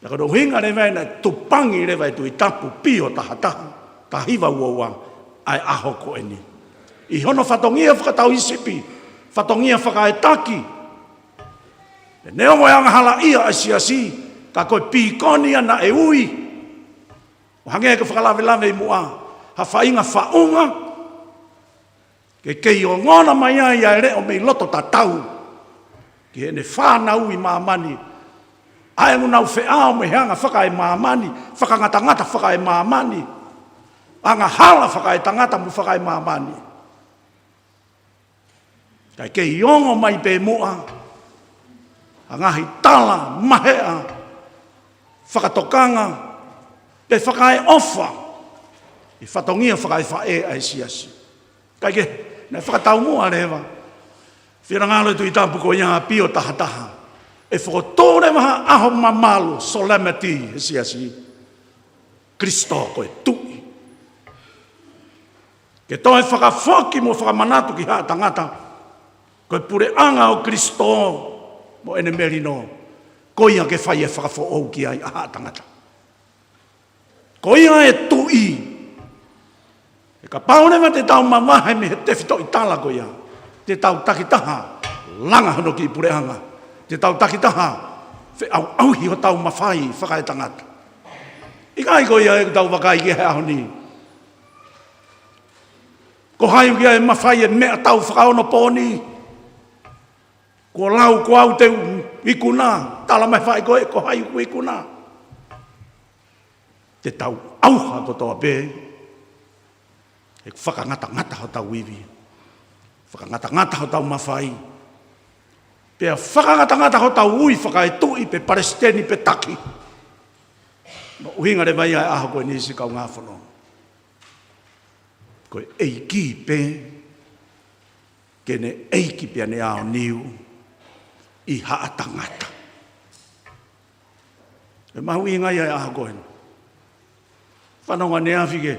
Pea ko hono ʻuhinga leva ia naʻe tupangi leva e Tuʻi Tapu Pio taha taha, taha hiva ua ua, ʻa e ʻaho ko eni. ʻI hono fatongia fakatauhisipi, fatongia fakaetaki. Pea neongo e angahalaʻia ʻa e siasi, ka ko e pīkoni ia naʻe ui. ʻO hangē ko e fakalavelave ʻi muʻa, ha faʻahinga faʻunga, ke kei ongona mai ai ʻa e leʻo mei loto tatau ki heʻene fānau ʻi māmani. ʻA ē ʻoku nau feʻao mo e anga fakaemāmani, fakangatangata fakaemāmani, angahala fakaetangata mo fakaemāmani. Kae kei ongo mai pē muʻa ha ngaahi tala maheʻa, fakatokanga, pe fakaeʻofa ʻi he fatongia fakaefaʻē ʻa e siasi. Kae kehe, naʻe fakataumuʻa leva, finangalo e Tuʻi Tapu ko ia Pio taha taha, ʻe fokotuʻu leva ha ʻaho mamalu, solemnity, he siasi. Kristo ko e Tuʻi. Ke toe fakafoki mo fakamanatu ki haʻa tangata, ko e puleʻanga ʻo Kristo mo ʻene melino, ko ia ke fai e fakafoʻou ki ai ʻa haʻa tangata. Ko ia ʻe tuʻi. He kapau leva te tau mavahe mei he tefitoʻi tala ko ia, te tau takitaha langa hono kiʻi puleʻanga. Te tau takitaha feʻauʻauhi hotau mafai fakaetangata. ʻIkai ko ia ʻoku tau vakai ki ai he ʻaho ni? Ko hai ʻoku ʻi ai e mafai e meʻatau fakaonopooni? Kuo lau ko au te u ikuna, tala mai fai ko e, ko hai ʻoku ikuna? Te tau ʻauha kotoa pē, he fakangatangata hotau ivi, fakangatangata hotau mafai, pea fakangatangata hotau ui fakaetuʻi pe palesiteni pe taki. Mo e ʻuhinga leva ia e ʻaho ko eni siʻi kaungā fononga. Ko e ʻEiki pē, ke ne ʻeiki pea ne aoniu ʻi haʻa tangata. ʻE mahuʻinga ia e ʻaho ko eni. Fanongo ʻaneafi ke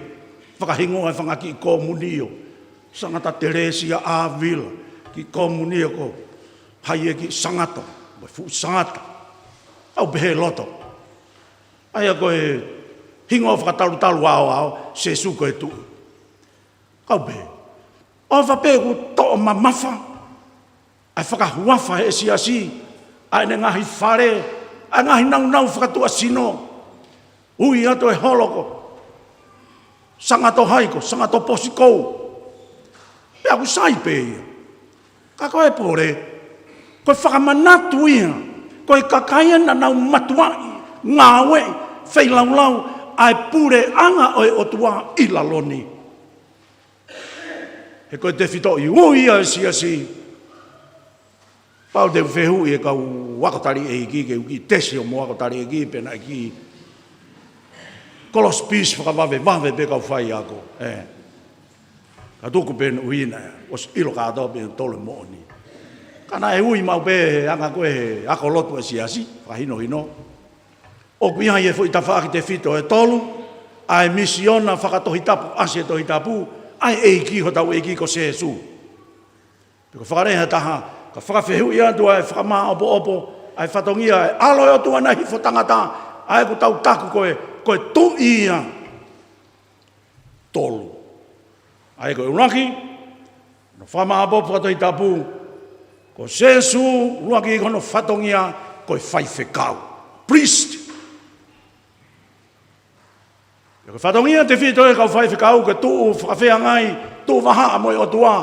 fakahingoa e fanga kiʻi komunio. Sangata Telesia ʻAvila, kiʻi komunio ko hai e kiʻi sangato, mo e fuʻu sangata. ʻOku pehē loto. ʻA ia ko e hingoa fakatalutalu aoao, Sēsū ko e tuʻi. Kau pē. ʻOfa pē ʻoku toʻo mamafa ʻa e fakahuafa he siasi, ʻa ʻene ngaahi fale, ʻa e ngaahi naunau fakatuʻasino. Ui atu e holo ko Sangato Haiko, Sangato Posikou. Pea ʻoku sai pē ia. Ka ko e pole, ko e fakamanatu ia, ko e kakai ia naʻa nau matuaʻi, ngāueʻi, feilaulau ʻa e puleʻanga ʻo e ʻOtua ʻi lalo ni. He ko e tefitoʻi ui ia e siasi. Pau te u fehuʻi e kau ako tali ʻeiki, ke u kiʻi tesi hoʻomou ako tali ʻeiki, pe naʻe kiʻi kolosi pisi fakavavevave pē kau faiako. ʻE. Ka tuku pē ʻuhina, ʻosi ʻilo kātoa pē ʻoku tolu e moʻoni. Ka naʻe ui maʻu pē he anga ko ē he ako lotu e siasi, fakahinohino. ʻOku ʻi ai e foʻi tafaʻaki tefito ʻe tolu, ʻa e misiona fakatohitapu, ʻasi e Tohi Tapu, ʻa e ʻEiki, hotau ʻEiki ko Sēsū. Pe ko e fakalea ʻe taha, ka fakafehuʻi atu ʻa e fakamāʻopoʻopo, ʻa e fatongia ʻa e ʻAlo ʻo e ʻOtua naʻe hifo tangata, ʻa ē ʻoku tau taku ko e, ko e tuʻi ia. Tolu. ʻA ia ko e ʻuluaki, hono fakamāʻopoʻopo fakatohitapu, ko Sēsū. ʻUluaki, ko hono fatongia ko e faifekau. Priest. Pea ko e fatongia tefito ʻa e kau faifekau ko e tuʻu fakafeangai, tuʻu vahaʻa mo e ʻOtua.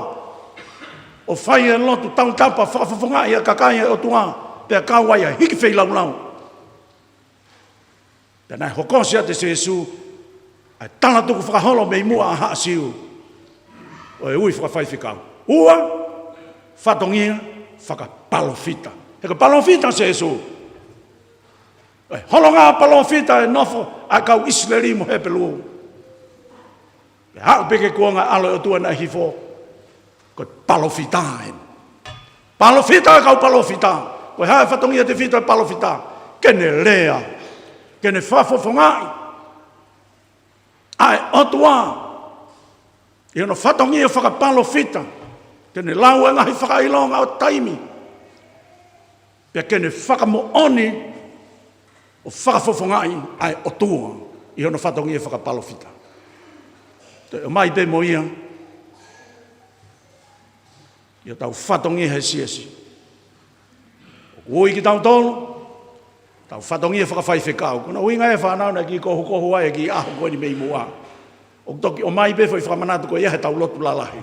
ʻO fai e lotu tautapa fakafofongaʻi ʻa e kakai ʻa e ʻOtua, pea kau ai ʻa e hiki feilaulau. Pea naʻe hokosia ʻe Sēsū ʻa e talatuku fakaholo mei muʻa ʻa Haʻa Siu ʻo e ui fakafaifekau. Ua, fatongia fakapalōfita. He ko e palōfita Sēsū. ʻA e holonga palōfita ʻe nofo ʻa e kau ʻIsileli mo Hepelū. Pea aʻu pē ki he kuonga ʻAlo ʻo e ʻOtua naʻe hifo, ko e palōfita eni. Palōfita ʻa e kau palōfita. Ko e hā e fatongia tefito ʻa e palōfita? Ke ne lea, ke ne fakafofongaʻi ʻa e ʻOtua ʻi hono fatongia fakapalōfita, ke ne lau e ngaahi fakaʻilonga ʻo taimi, pea ke ne fakamoʻoni ʻo fakafofongaʻi ʻa e ʻOtua ʻi hono fatongia fakapalōfita. Toe ʻomai pē mo ia ʻi hotau fatongia he siasi. ʻOku ui kitautolu, tau fatongia fakafaifekau. Ko hono ʻuhinga ē fānau naʻe kiʻi kohukohu ai e kiʻi ʻaho ko eni mei muʻa. ʻOku toki ʻomai pē foʻi fakamanatu ko ia he tau lotu lalahi.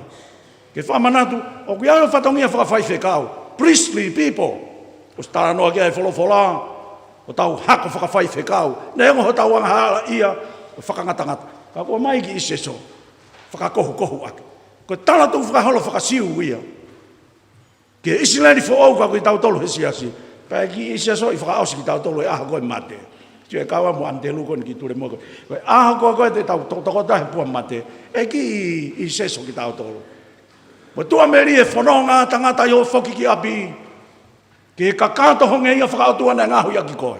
Ke fakamanatu, ʻoku ʻi ai e fatongia fakafaifekau. Priestly people. ʻOsi talanoa ki ai e folofola, ko hotau hako fakafaifekau. Neongo hotau angahala ia, ko e fakangatangata. Ka kuo ʻomai kiʻi session fakakohukohu ʻaki. Ko e talatuku fakaholo faka-Siu ia ki he ʻIsileli foʻou, ka ko kitautolu he siasi. Pea kiʻi session ʻi fakaʻosi kitautolu e ʻaho ko e mate. Sio e kau mo Antelu ko eni kiʻi tule mo ko. Ko e ʻaho ko ē te tau tokotoko tahi pua mate, ʻe kiʻi session kitautolu. Mo tuʻa meli e fononga tangata ʻi hoʻo foki ki ʻapi, ke kakato ho ngeia fakaʻotua naʻe ngaohi ʻaki koe.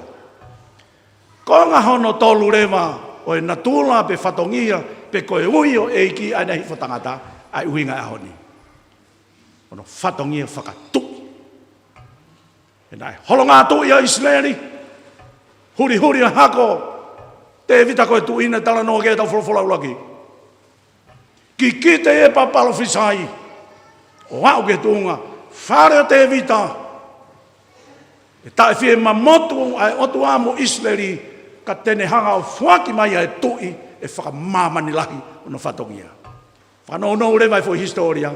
Konga hono tolu leva ʻo e natula pe fatongia, pe ko e ui ʻo e ʻEiki ʻa ē naʻe hifo tangata, ʻa e ʻuhinga e ʻaho ni. Hono fatongia fakatuʻi. He naʻe holonga tuʻi ʻa ʻIsileli, hulihuli ʻa e hako, Tēvita ko e tuʻi naʻe talanoa ki ai ʻetau folofola ʻuluaki. Kikite ʻi he palōfisai ʻo aʻu ki he tuʻunga, fale ʻo Tēvita, ʻe taʻe fie mamotu ʻa e ʻOtua mo ʻIsileli, ka te ne hanga ʻo foaki mai ʻa e tuʻi ʻe fakamāmani lahi hono fatongia. Fakanounou leva e foʻi hisitōlia,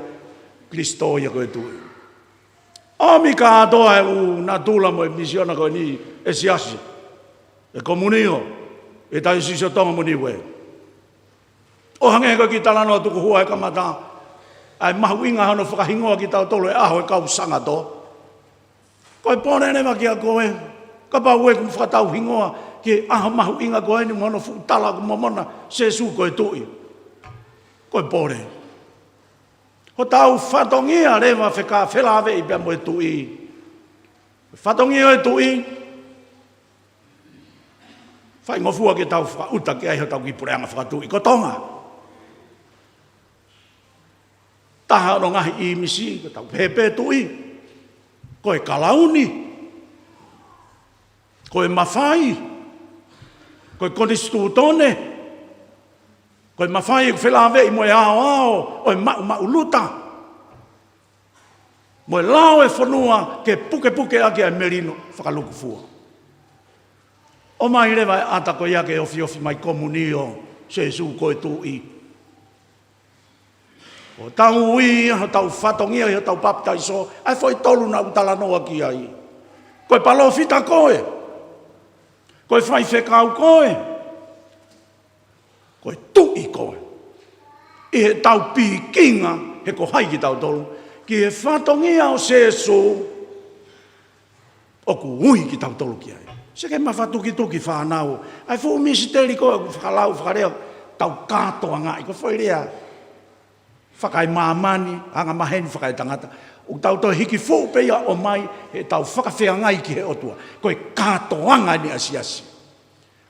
Kilisitō ia ko e tuʻi. ʻOmi kātoa e ʻū natula mo e misiona ko eni ʻa e siasi, ʻa e komunio, ʻa e Taiosisi ʻo Tonga mo Niue. ʻO hangē ko e kiʻi talanoa tukuhua he kamata, ʻa e mahuʻinga hono fakahingoa kitautolu he ʻaho ʻo e kau sangato. Ko e pole leva kia koe, kapau ʻoku ke fakatauhingoa ki he ʻaho mahuʻinga ko eni mo hono fuʻu tala ʻoku momona, Sēsū ko e tuʻi. Ko e pole. Hotau fatongia leva fekauʻaki, felāveʻi pea mo e tuʻi. Fatongia ʻo e tuʻi, faingofua ke tau fakaʻuta ki ai hotau kiʻi puleʻanga fakatuʻi ko Tonga. Taha hono ngaahi ʻīmisi, ko ʻetau pehē pē tuʻi, ko e kalauni, ko e mafai, ko e konisitūtone, ko e mafai ʻoku felāveʻi mo e aoao ʻo e maʻumaʻuluta, mo e lao ʻo e fonua ke pukepuke ʻaki ʻa e melino fakalukufua. ʻOmai leva e ʻata ko ia ke ofiofi mai komunio, Sēsū ko e tuʻi. ʻO tau ui hotau fatongia ʻi hotau papitaiso, ʻa e foʻi tolu naʻa ku talanoa ki ai. Ko e palōfita koe. Ko e faifekau koe. Ko e tuʻi koe. ʻI heʻetau pikinga he ko hai kitautolu, ki he fatongia ʻo Sēsū ʻoku ui kitautolu ki ai. Sio ki he mafatukituki fānau. ʻA e fuʻu misiteli ko ē ʻoku fakalau, fakalea, tau kātoangaʻi, ko e foʻi lea fakaemāmani, angamaheni fakaetangata. ʻOku tau toe hiki fuʻu pē ia ʻo ʻomai heʻetau fakafeangai ki he ʻOtua. Ko e kātoanga eni ʻa e siasi.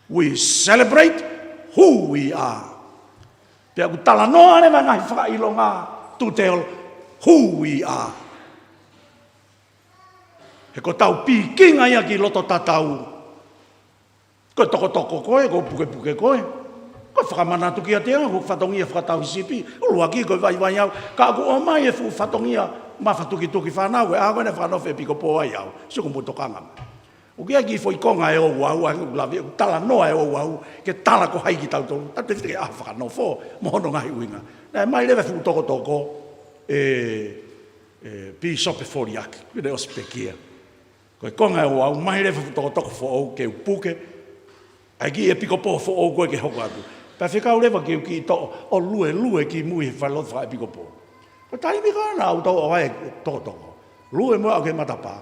We celebrate who we are. Pea ʻoku talanoa leva e ngaahi fakaʻilonga to tell who we are. He ko ʻetau pikinga ia ki loto tatau. Ko e tokotoko koe, ko e pukepuke koe. Ko e fakamanatu kiate au, ko e fatongia fakatauhisipi. ʻUluaki ko e vaivai au. Ka ʻoku ʻomai e fuʻu fatongia mafatukituki fānau, ʻe ʻaho ko ē naʻe fakanofo ʻe Piko Pō ai au. Sio ko mo tokanga. ʻOku ʻi ai e kiʻi foʻi konga ʻe ouau, ʻa ʻeku lave, ʻoku talanoa e ouau, ke tala ko hai kitautolu. Tautefito ki he ʻaho fakanofo, mo hono ngaahi ʻuhinga. Naʻe ʻomai leva e fuʻu tokotoko, ʻe, ʻe Pīsope Foliaki, pine ʻosi pekia. Ko e konga ʻe ouau, ʻomai leva e fuʻu tokotoko foʻou ke u puke, ʻa e kiʻi ʻe Piko Pō foʻou ko ē ke hoko atu. Pea fekau leva ke u kiʻi toʻo, ʻo luelue kimui he falelotu fakaʻepikopō. Ko e taimi ko ē naʻa ku toʻo ai e tokotoko, lue mo au ki he matapā.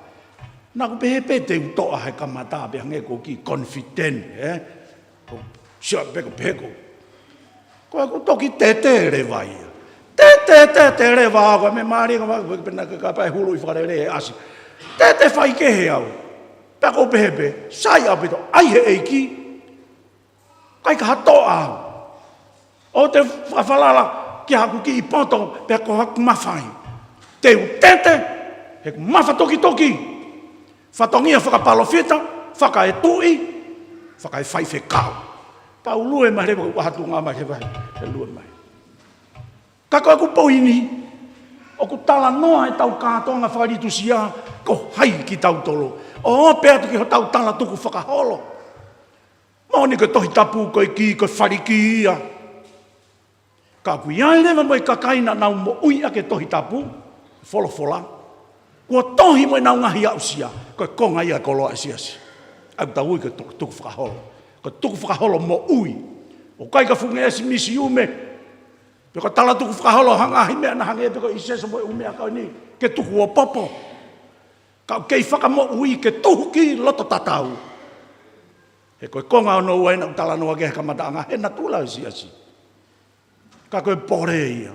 Naʻa ku pehē pē te u toʻo he kamata pē hangē ko e kiʻi confident, ē? Ko e sio pē ko e pehē ko ē. Ko ʻeku toki tētē leva ia. Tētē, tētē leva au, ko e meʻa mālie ko ē, pea naʻe ka pē hulu ʻi fakalele ʻe ʻasi. Tētē faikehe au. Pea ʻoku ou pehē pē, sai ʻaupito, ʻai he ʻEiki. ʻIkai ke u toʻa au. ʻOua te u fakafalala ki haʻaku kiʻi poto, pe ko haʻaku mafai. Te u tētē, he ʻoku mafatukituki. Fatongia fakapalōfita, fakaetuʻi, fakaefaifekau. Pea u lue mai leva, ʻoku ʻatunga mai he vai, he lue mai. Ka ko ʻeku poini, ʻoku talanoa ʻetau kātoanga fakalitusia, ko hai kitautolu. ʻO ope atu ki hotau tala tukufakaholo. Moʻoni ko e Tohi Tapu, ko e kī, ko e fāliki ia. Ka ʻoku ʻi ai leva mo e kakai naʻa nau moʻui ʻaki e Tohi Tapu, folofola. Kuo tohi mo ʻenau ngaahi aʻusia, ko e konga ia e koloa ʻa e siasi. ʻOku tau ui ko e tuku, tukufakaholo. Ko e tukufakaholo moʻui. ʻOku ʻikai ko e fuʻu ngeʻesi misiume. Pe ko e tala tukufakaholo ha ngaahi meʻa naʻa hangē pē ko e ʻiseso mo e ʻū meʻa ko eni. Ke tukuopopo. Ka ʻoku kei fakamoʻui ke tuhu ki loto tatau. He ko e konga hono ua ena ʻoku talanoa ki ai he kamataʻanga he natula ʻo e siasi. Ka ko e pole ia.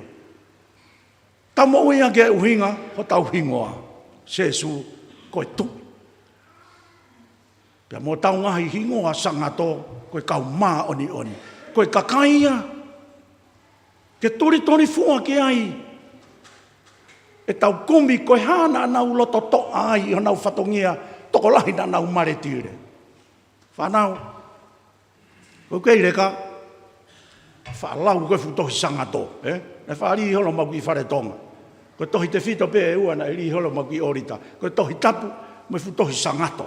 Tau moʻui ʻaki e ʻuhinga hotau hingoa. Sēsū ko e tuʻi. Pea mo hotau ngaahi hingoa sangato, ko e kau māʻoniʻoni. Ko e kakai ia ke tulituli fua ki ai ʻetau kumi, ko e hā naʻa nau loto toʻa ai ʻi honau fatongia, tokolahi naʻa nau maletile. Fānau, Ko e kei leka, faʻa lau ko e fuʻu tohi Sangato, ē? Naʻe faʻa lī holo mau ki Fale Tonga. Ko e tohi tefito pē ʻe ua naʻe lī holo mau ki ʻOlita. Ko e Tohi Tapu mo e fuʻu tohi Sangato.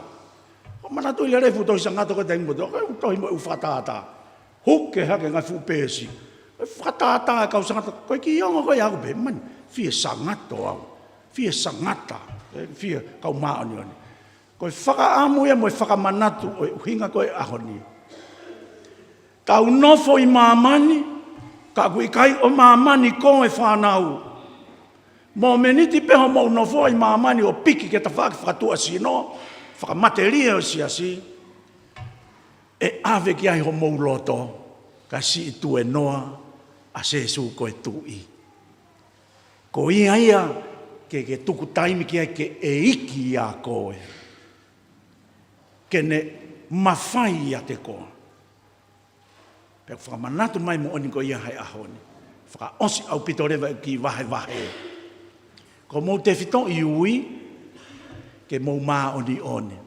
ʻOku ou manatuʻi lelei fuʻu tohi Sangato ko e taimi motuʻa, ko e fuʻu tohi mo e ʻū fakatātā. Huke hake ngaahi fuʻu peesi. Ko e fakatātā e kau Sangato, ko e kiʻi ongo ko ia ʻaku pē, man, fie Sangato au. Fie Sangata, ē, fie kau māʻoniʻoni. Ko e fakaʻamu ia mo e fakamanatu ʻo e ʻuhinga ko e ʻaho ni. Tau nofo ʻi māmani, ka ʻoku ʻikai ʻo māmani koe fānau. Mōmeniti pē hoʻomou nofo ʻi māmani ʻo piki ki he tafaʻaki fakatuʻasino, fakamatelie ʻo e siasi, ʻe ʻave ki ai homou loto, kae siʻi tuēnoa ʻa Sēsū ko e Tuʻi. Ko ia ia ke, ke tuku taimi ki ai ke ʻEiki ʻiate koe. Ke ne mafai ʻiate koe. Pea fakamanatu mai moʻoni ko ia he ʻaho ni. Fakaʻosi ʻaupito leva e kiʻi vahevahe. Ko hoʻomou tefitoʻi ui, ke mou māʻoniʻoni.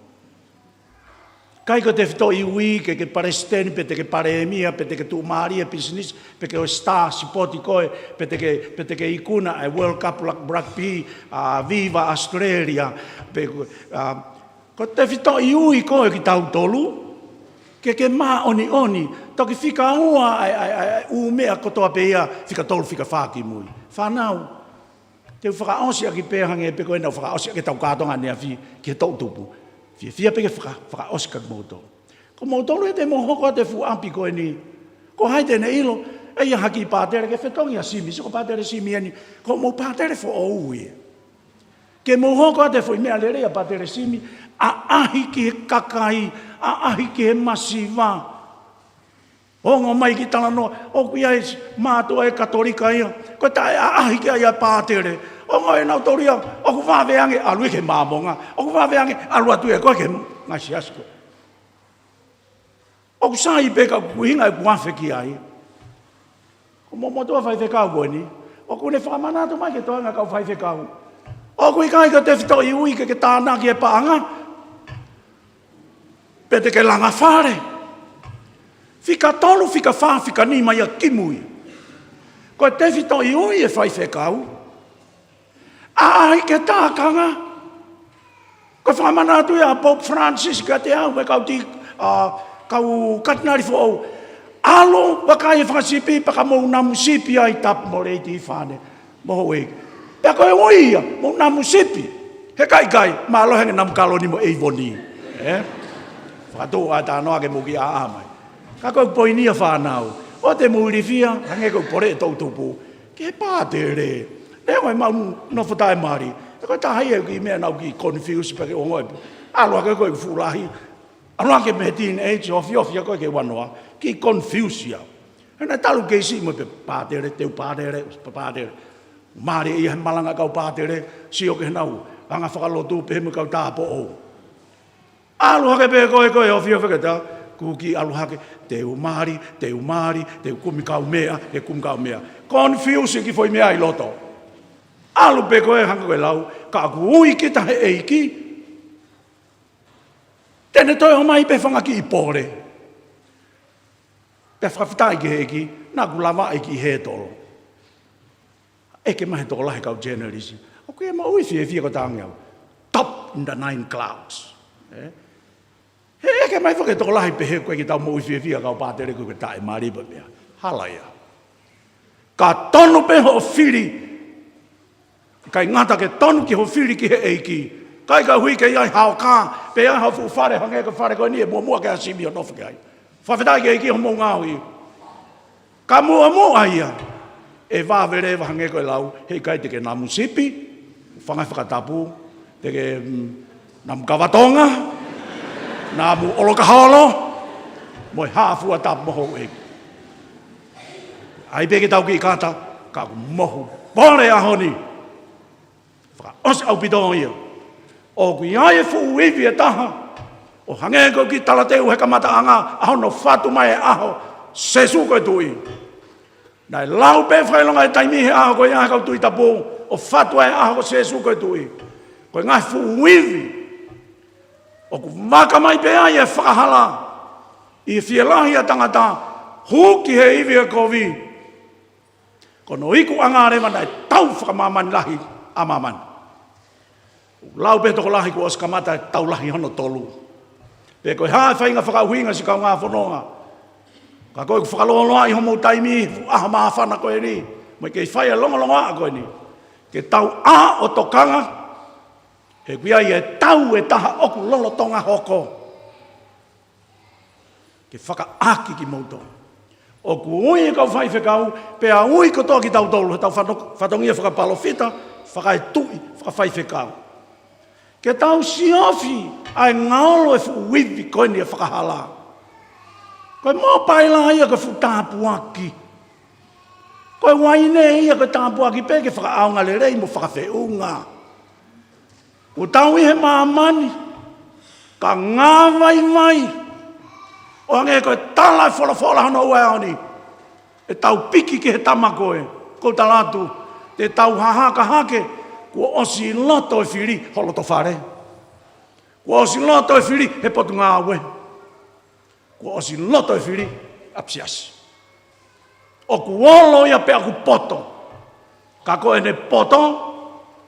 ʻIkai ko e tefitoʻi ui ke, ke palesiteni, pe te ke palēmia, pe te ke tuʻumālie pisinisi, pe ke ʻo e star sipoti koe, pe te ke, pe te ke ikuna ʻa e World Cup rug-, rugby, ʻa Viva Australia, pe, ʻa, ko e tefitoʻi ui ko ē kitautolu, ke, ke māʻoniʻoni, toki fika ua ʻa e, ʻa e, ʻa e, ʻa e ʻū meʻa kotoa pē ia, fika tolu, fika fā kimui. Fānau, te u fakaʻosi ʻaki pē hangē pē ko ʻenau fakaʻosi ʻaki ʻetau kātoanga ʻaneafi ki he toʻutupu. Fiefia pē ke faka-, fakaʻosi ʻaki moutolu. Ko moutolu ē te mou hoko atu e fuʻu ʻapi ko eni. Ko hai te ne ʻilo, ʻe ʻi ai ha kiʻi pātele ke fetongi ʻa Simi, sio ko Pātele Simi eni, ko hoʻomou pātele foʻou ia. Ke mou hoko atu e foʻi meʻa lelei ʻa Pātele Simi, ʻaʻahi ki he kakai, ʻaʻahi ki he masiva. Ongo mai ki talanoa, ʻoku ʻi ai e mātuʻa ʻe Katolika ia, ko e taʻeʻaʻahi ki ai ʻa e pātele. Ongo ʻenautolu ia, ʻoku vave ange ʻalu ia ki he Māmonga, ʻoku vave ange ʻalu atu ia ko ē ki he ngaahi siasi ko ē. ʻOku sai pē ka ʻoku ʻuhinga ʻeku afe ki ai. Ko hoʻomou motuʻa faifekau ko eni, ʻoku ne fakamanatu mai ki he toenga kau faifekau. ʻOku ʻikai ko e tefitoʻi ui ke, ke tānaki e paʻanga. Pe te ke langa fale. Fika tolu, fika fā, fika nima ia kimui. Ko e tefitoʻi ui e faifekau. ʻAʻahi ki he tākanga. Ko e fakamanatu ia ʻa Pope Francis kiate au mo e kau ti-, ʻa, kau katinali foʻou. ʻAlu vakai e fanga sipi pea ka mou namu sipi ai Tapu mo Lady Fane. Mo houʻeiki. Pea ko e ui ia, mou namu sipi. He ʻikai, ʻikai, mālō hangē namu kaloni mo ʻeivoni. Ē? Fakatau ʻa e talanoa ke mou kiʻi ʻā mai. Ka ko e poini ia fānau. ʻOua te mou ilifia, hangē ko e pole e toʻutupu. Ki he pātele. Neongo ʻemau nofo taʻemali. He ko e taha ia e kiʻi meʻa naʻá ku kiʻi confuse pē ke ongoʻi. ʻAlu hake ko e fuʻu lahi. ʻAlu hake mei he teenage, ofiofi ko ē ki he ua noa. Kiʻi confuse ia. He naʻe talu keisi mo e pē pātele, te u pātele, pātele. Mālie ia he malanga kau pātele, sio ki heʻenau anga fakalotu pehē mo e kau tāupoʻou. ʻAlu hake pē ko ē, ko e ofiofi ke ta, kuki ʻalu hake, te u mali, te u mali, te u kumi kaumeʻa, te u kumi kaumeʻa. Confuse e kiʻi foʻi meʻa ʻi loto. ʻAlu pē ko ē hangē ko e lau, ka ʻoku ui kita he ʻEiki. Te ne toe ʻomai pē fanga kiʻi pole. Pea fakafetaʻi ki he ʻEiki, naʻá ku lavaʻi ki he tolo. ʻEke mai he tokolahi kau journalist. ʻOku ʻi ai e moʻui fiefia ko e tangi au. Top in the nine clouds. Ē? He ʻeke mai foki e tokolahi pehē ko e kiʻi tau moʻui fiefia kau pātele ko e taʻemali pē meʻa. Hala ia. Ka tonu pē hoʻo fili. ʻIkai ngata ke tonu ki hoʻo fili ki he ʻEiki. ʻIkai ka hui ke ʻi ai hao kā, pe ʻi ai hao fuʻu fale hangē ko e fale ko eni ʻe muʻomuʻa ke ʻasi mio nofo ki ai. Fakafetaʻi ki he ʻEiki hoʻomou ngaohi. Ka muʻomuʻa ia, ʻe vave leva hangē ko e lau, he ʻikai te ke namu sipi, fanga fakatapu, te ke, mm, namu kavatonga, namu ʻolokaholo, mo e hāfua tapu mo houʻeiki. ʻAi pē ke tau kiʻi kata, ka ʻoku mohu pole ʻaho ni. Fakaʻosi ʻaupito ia. ʻOku ʻi ai e fuʻu ivi ʻe taha. ʻO hangē ko e kiʻi talateu he kamataʻanga, ʻa hono fatu mai e ʻaho, Sēsū ko e Tuʻi. Naʻe lau pē fakaʻilonga e taimi he ʻaho ko ia he kau Tuʻi Tapu, ʻo fatu ai e ʻaho ko Sēsū ko e Tuʻi. Ko e ngaahi fuʻu ivi. ʻOku vaka mai pē ai e fakahala. ʻI he fielahi ʻa e tangata, hū ki he ivi ʻo e kovi. Ko hono ikuʻanga leva naʻe tau fakamāmani lahi ʻa māmani. ʻOku lau pē tokolahi kuo ʻosi kamata e tau lahi hono tolu. Pe ko e hā e faʻahinga fakaʻuhinga siʻi kaungā fononga. Ka ko e fakalōloaʻi homou taimi he fuʻu ʻaho māfana ko eni. Mo e kei fai e longolongoaʻa ko eni. Ke tau ʻā ʻo tokanga. He ʻoku ʻi ai e tau ʻe taha ʻoku lolotonga hoko. Ke fakaʻaki kimoutolu. ʻOku ui e kau faifekau, pea ui kotoa kitautolu, he tau fano-, fatongia fakapalōfita, fakaetuʻi, fakafaifekau. Ke tau siofi ʻa e ngaolo e fuʻu ivi ko eni ʻa e fakahala. Ko e mōpaila ia ko e fuʻu tāpuaki. Ko e uaine ia ko e tāpuaki pē ke fakaʻaonga lelei mo fakafeʻunga. Kuo tau ʻi he māmani, ka ngāvaivai. ʻO hangē ko e tala e folofola hono ua ʻaho ni. ʻE tau piki ki he tama ko ē, ʻoku ou tala atu, te tau hahaka hake, kuo ʻosi loto e fili ho loto fale. Kuo ʻosi loto e fili he potungāue. Kuo ʻosi loto e fili ʻapisiasi. ʻOku olo ia pea ʻoku poto. Ka ko ʻene poto,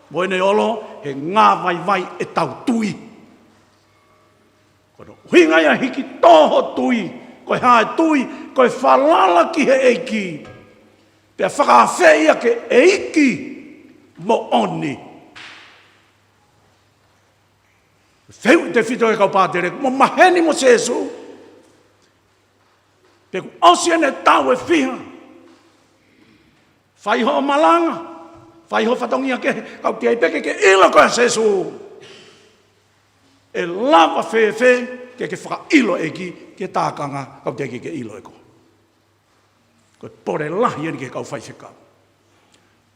mo ʻene olo, he ngāvaivai e tau tui. Ko hono ʻuhinga ia hiki tō ho tui, ko e hā e tui, ko e falala ki he ʻEiki. Pea fakaafeʻi ia ke ʻEiki moʻoni. Fehuʻi tefito e kau pātele, mo maheni mo Sēsū. Pe kuo ʻosi ʻene tau ʻe fiha. Fai hoʻo malanga, fai hoʻo fatongia kehe, ka ʻoku teʻeki ai pē ke ke ʻilo ko e Sēsū. ʻE lava fēfē ke ke fakaʻilo ʻEiki ke tākanga, ka ʻoku teʻeki ke ke ʻilo ʻe koe. Ko e pole lahi eni ki he kau faifekau.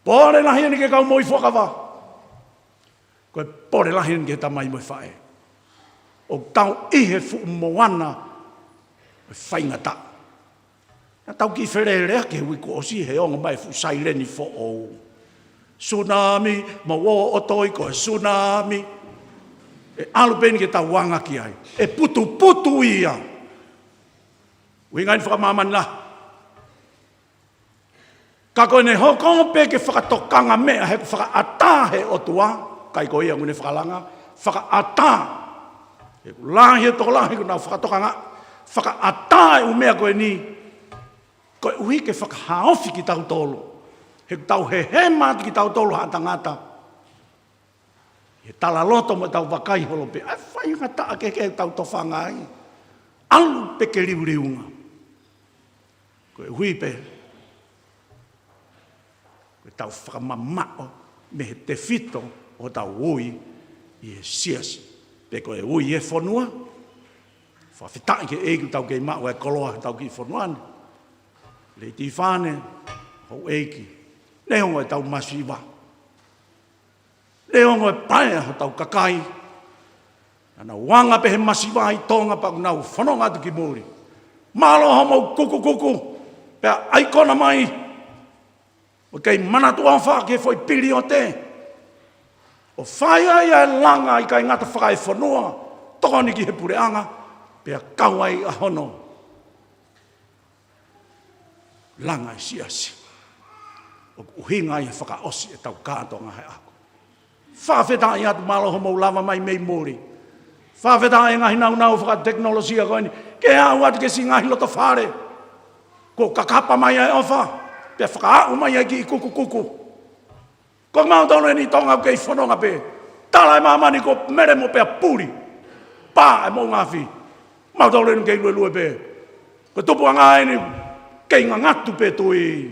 Pole lahi eni ki he kau moʻui fuakava. Ko e pole lahi eni ki he tamai mo e faʻē. ʻOku tau ʻi he fuʻu moana ʻo e faingataʻa. Naʻa tau kiʻi feleleʻaki he uike kuo ʻosi he ongo mai e fuʻu saileni foʻou. Sunami, mau ō ʻo toi ko e sunami. ʻE ʻalu pē eni ke tau anga ki ai. ʻE putuputu ia. ʻUhinga eni fakamāmani lahi. Ka ko ʻene hoko pē ke fakatokanga meʻa he ʻoku fakaʻatā he ʻOtua, ʻikai ko ia ʻoku ne fakalanga, fakaʻatā. He ʻoku lahi e tokolahi ʻoku nau fakatokanga, fakaʻatā e ʻū meʻa ko eni, koeʻuhi ke fakahaofi kitautolu. He ʻoku tau hehema atu kitautolu ha tangata. He talaloto mo tau vakai holo pē, ʻa e faingataʻa kehekehe tau tofanga ai. ʻAlu pē ke liuliunga. Koeʻuhi pē, ko e tau fakamamaʻo mei he tefito ʻo tau ui ʻi he siasi. Pe ko e ui ʻi he fonua, fakafetaʻi ki he ʻEiki ʻoku tau kei maʻu e koloa ʻi hotau kiʻi fonua ni. Lady Fane, houʻeiki, neongo e tau masiva. Neongo e paea hotau kakai. Naʻa nau anga pē he masiva ʻi Tonga pea ʻoku nau fononga atu ki muli. Mālō hoʻomou kukukuku. Pea ʻai kona mai. ʻO kei manatu ʻofa ki he foʻi piliote. ʻO fai ai ʻa e langa ʻikai ngata fakaefonua. Tokoni ki he puleʻanga. Pea kau ai ʻa hono langa e siasi. ʻOku ʻuhinga ia he fakaʻosi e tau kātoanga he ʻaho. Fakafetaʻi atu mālō hoʻomou lava mai mei muli. Fakafetaʻi e ngaahi naunau fakatekinolosia ko eni. Ke aʻu atu ki he siʻi ngaahi loto fale. Kuo kakapa mai ʻa e ʻofa. Pea fakaaʻu mai ʻa e kiʻi kukukuku. Ko kimautolu eni Tonga ʻoku kei fononga pē. Tala e māmani ko Mele mo pea puli. Pā e moʻunga afi. Kimautolu eni kei luelue pē. Ko e tupuʻanga eni kei ngangatu pē tui.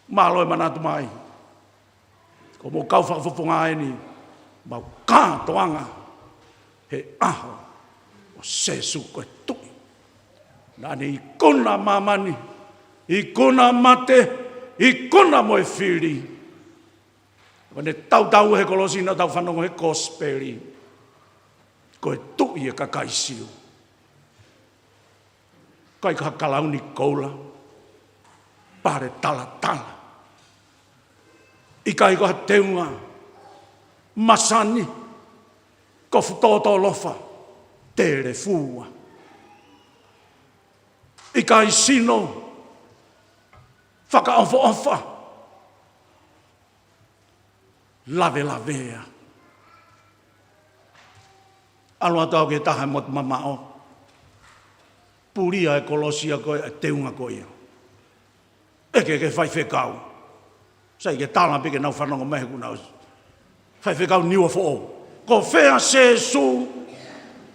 Mālō e manatu mai. Ko hoʻomou kau fakafofonga eni. Mau kātoanga. He ʻaho ʻo Sēsū ko e Tuʻi. Naʻa ne ikuna māmani, ikuna mate, ikuna mo e fili. Ko ʻene tautau he kolosi naʻa tau fanongo he kosipeli. Ko e Tuʻi e kakai Siu. ʻIkai ko ha kalauni koula, pale talatala. ʻIkai ko ha teunga masani, kofu tōtōlofa, telefua. ʻIkai sino, fakaʻofoʻofa, lavelavea. ʻAlu atu au ki he taha e motu mamaʻo. Pulia e kolosi ia ko ē, e teunga ko ia. ʻEke ki he faifekau. Sai ke tala pē ke nau fanongo mai he kuo nau. Faifekau Niuafoʻou. Ko fē ʻa Sēsū,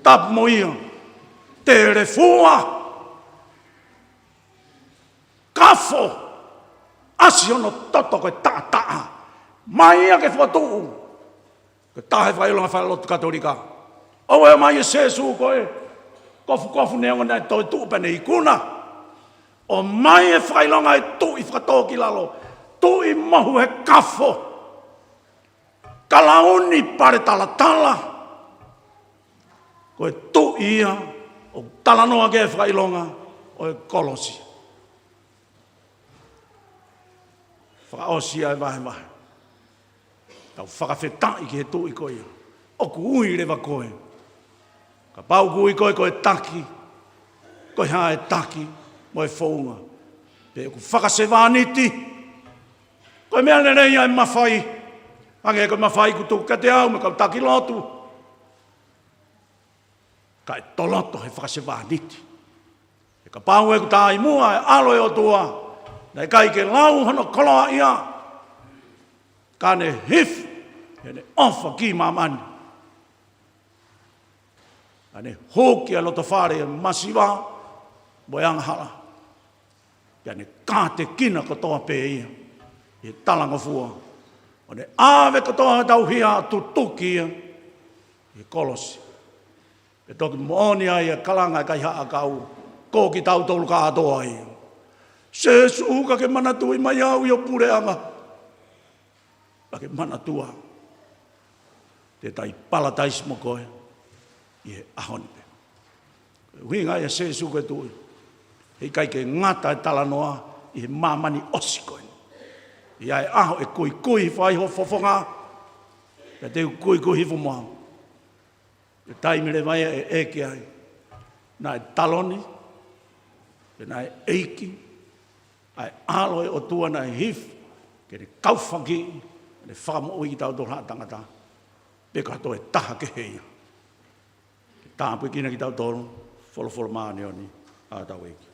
tapu mo ia? Telefua. Kafo. ʻAsi hono toto ko e taʻataʻa. Mai ia ke fokotuʻu. Ko e taha e fakaʻilonga falelotu Katolika. ʻOua ʻe ʻomai ʻe Sēsū ko e kofukofu neongo naʻe toetuʻu pea ne ikuna. ʻOmai e fakaʻilonga e tuʻi fakatōkilalo. Tuʻi mohu he kafo. Kalauni pale talatala. Ko e tuʻi ia ʻoku talanoa ki ai e fakaʻilonga ʻo e kolosi. Fakaʻosi ʻa e vahevahe. Tau fakafetaʻi ki he tuʻi ko ia. ʻOku ui leva koe. Kapau ʻoku ui koe ko e taki, ko e hā e taki mo e founga? Pe ʻoku fakasevāniti. Ko e meʻa lelei ia e mafai. Hangē ko e mafai kuo tuku kiate au mo e kau taki lotu. Kae toloto he fakasevāniti. He kapau ʻoku taʻimuʻa e ʻAlo ʻo e ʻOtua, naʻe ʻikai ke lau hono koloaʻia, ka ne hifo heʻene ʻofa ki māmani. Ka ne huki ʻa e lotofale ʻo e masiva mo e angahala. Pea ne kātekina kotoa pē ia ʻi he talangofua. ʻO ne ʻave kotoa hotau hia ʻo tutuki ia ʻi he kolosi. Pea toki moʻoni ai e kalanga e kaihaʻa ʻakau, ko kitautolu kātoa ia. Sēsū, ka ke manatuʻi mai au ʻi ho puleʻanga. Pea ke manatua. Te tai palataisi mo koe ʻi he ʻaho ni pē. ʻUhinga ia ʻa Sēsū ko e tuʻi. He ʻikai ke ngata e talanoa ʻi he māmani ʻosi ko eni. ʻI ai e ʻaho ʻe kuikui hifo ai ho fofonga. Pea te u kuikui hifo mo au. Ko e taimi leva ia ʻe ʻeke ai. Naʻe taloni, pe naʻe ʻEiki, ʻa e ʻAlo ʻo e ʻOtua naʻe hifo, ke ne kaufakiʻi, ke ne fakamoʻui kitautolu haʻa tangata. Pe ko ha toe taha kehe ia. Ke tāpuekina kitautolu, folofola māʻoniʻoni ʻa hotau ʻEiki.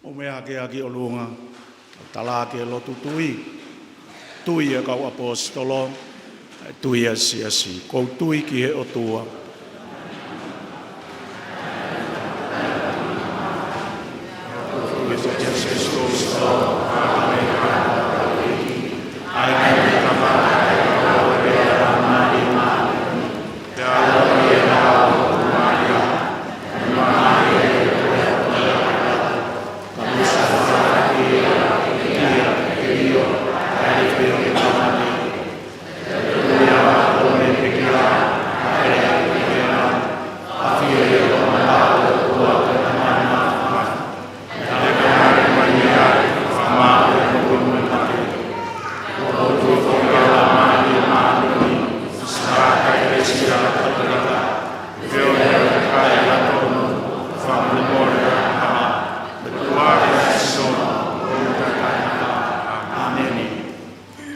Mou meʻa hake ʻaki ʻolunga, tala ʻaki e lotu tui, tui ʻa e kau ʻaposetolo, tui ʻa e siasi, ʻoku ou tui ki he ʻOtua.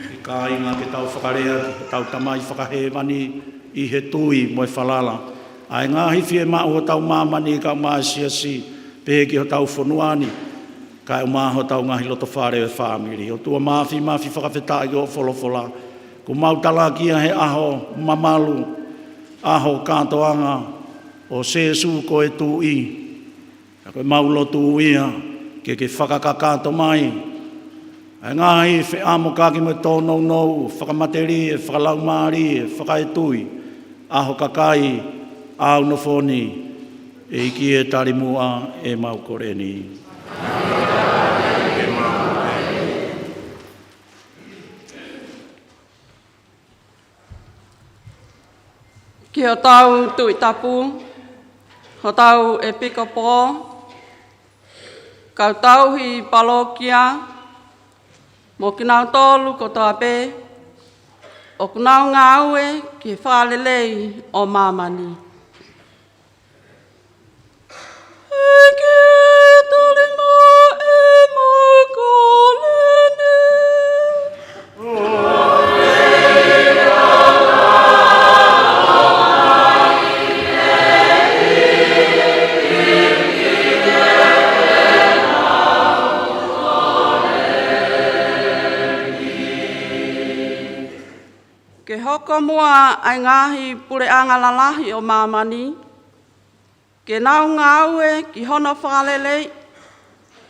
ʻE kāinga, ke tau fakalea ki hotau Tamai Fakahēvani ʻi he tui mo e falala. ʻA e ngaahi fiemaʻu hotau māmani kae ʻumaʻā e siasi, pehē ki hotau fonua ni, kae ʻumaʻā hotau ngaahi lotofale ʻo e fāmili. ʻOtua Māfimafi, fakafetaʻi ki hoʻo folofola. Kuo mau talaki ia he ʻaho mamalu, ʻaho kātoanga ʻo Sēsū ko e tuʻi. Ka ko ʻemau lotu ia, ke ke fakakakato mai ʻa e ngaahi feʻamokaki mo e tōnounou, fakamatelie, fakalaumālie, fakaetui, ʻa ho kakai ʻaunofo ni, ʻEiki ē, talimuʻa ʻemau kole ni. Ki hotau Tuʻi Tapu, hotau ʻEpikopō, Kau tauhi palokia, mo kinautolu kotoa pē ʻoku nau ngāue ki he fakalelei ʻo māmani. ʻEiki, tali mai ʻemau kole ni. Ke hoko muʻa ʻa e ngaahi puleʻanga lalahi ʻo māmani, ke nau ngāue ki hono fakalelei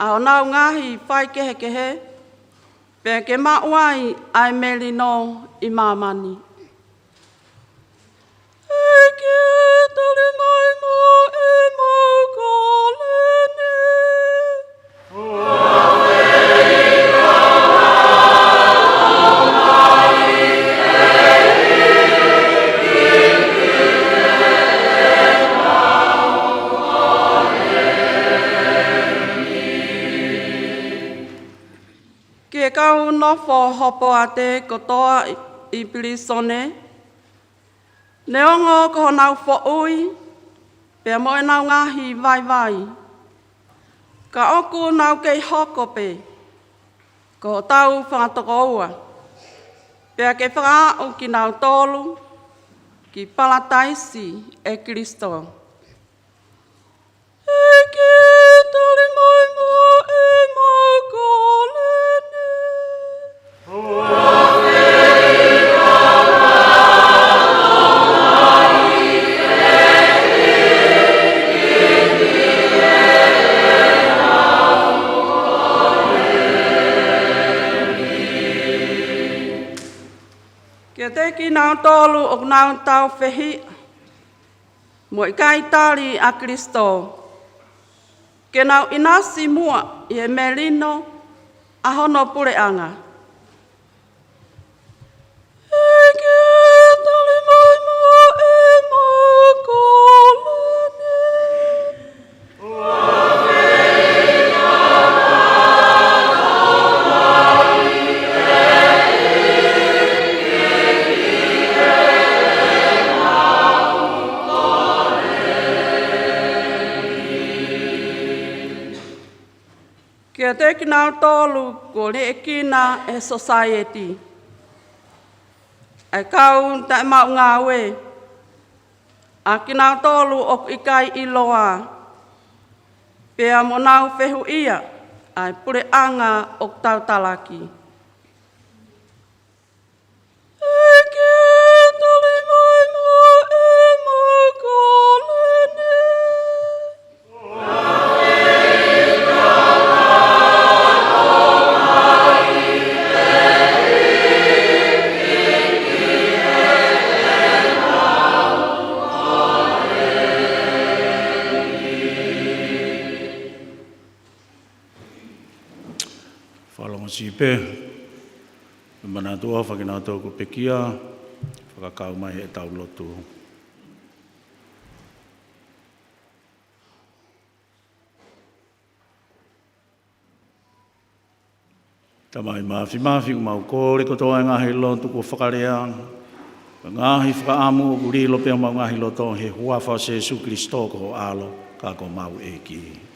ʻa honau ngaahi faikehekehe, pea ke maʻu ai ʻa e melino ʻi māmani. ʻEiki, tali mai muʻa ʻemau kole ni. Ki he kau nofo hopoate kotoa ʻi pilīsone, neongo ko honau foʻui pea mo ʻenau ngaahi vaivai, ka ʻoku nau kei hoko pē ko hotau fanga tokoua, pea ke fakaaʻu kinautolu ki Palataisi ʻe Kilisitō. ʻEiki, tali mai muʻa ʻemau kole ni. Kiate kinautolu ʻoku nau taufehiʻa mo ʻikai tali ʻa Kilisitō, ke nau ʻinasi muʻa ʻi he melino ʻa hono puleʻanga. ʻEiki, tali mai muʻa ʻemau kole ni. Kiate kinautolu kuo liʻekina ʻe he sōsaieti ʻa e kau taʻemaʻu ngāue, ʻa kinautolu ʻoku ʻikai ʻiloa, pea mo nau fehuʻia ʻa e puleʻanga ʻoku tau talaki. ʻEiki, tali mai muʻa ʻemau kole ni. Fakalongosi pē, manatuʻa fakinautolu kuo pekia, fakakau mai heʻetau lotu. Tamai Māfimafi, ʻoku mau kole kotoa e ngaahi lotu kuo fakalea, ngaahi fakaʻamu ʻoku lilo pē homau ngaahi loto, he huafa ʻo Sēsū Kilisitō ko ho ʻAlo, ka ko homau ʻEiki.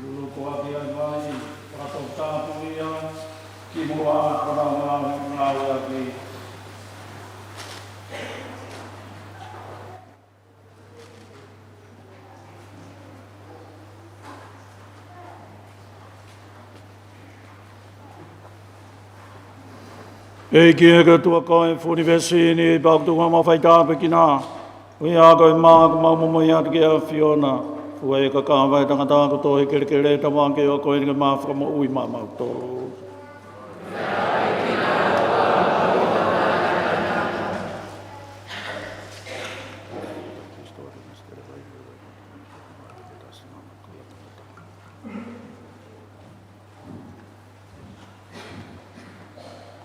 Lulukoaki ai mai, fakatoputapu ia, kimuʻa, kona ma, ngāueʻaki. ʻEiki ē, ko e ʻOtua ko e fuʻu ʻunivēsi ni, pea ʻoku tuku ʻemau faitāpuekina. ʻOku ʻikai ko e mā ʻoku mau momoi atu ki he ʻAfiona. Fua ʻi he kakava ʻo e tangata kotoa ʻi he kelekele ʻo e tavake, ʻa ia ko eni ko e mā fakamoʻui maʻamautolu.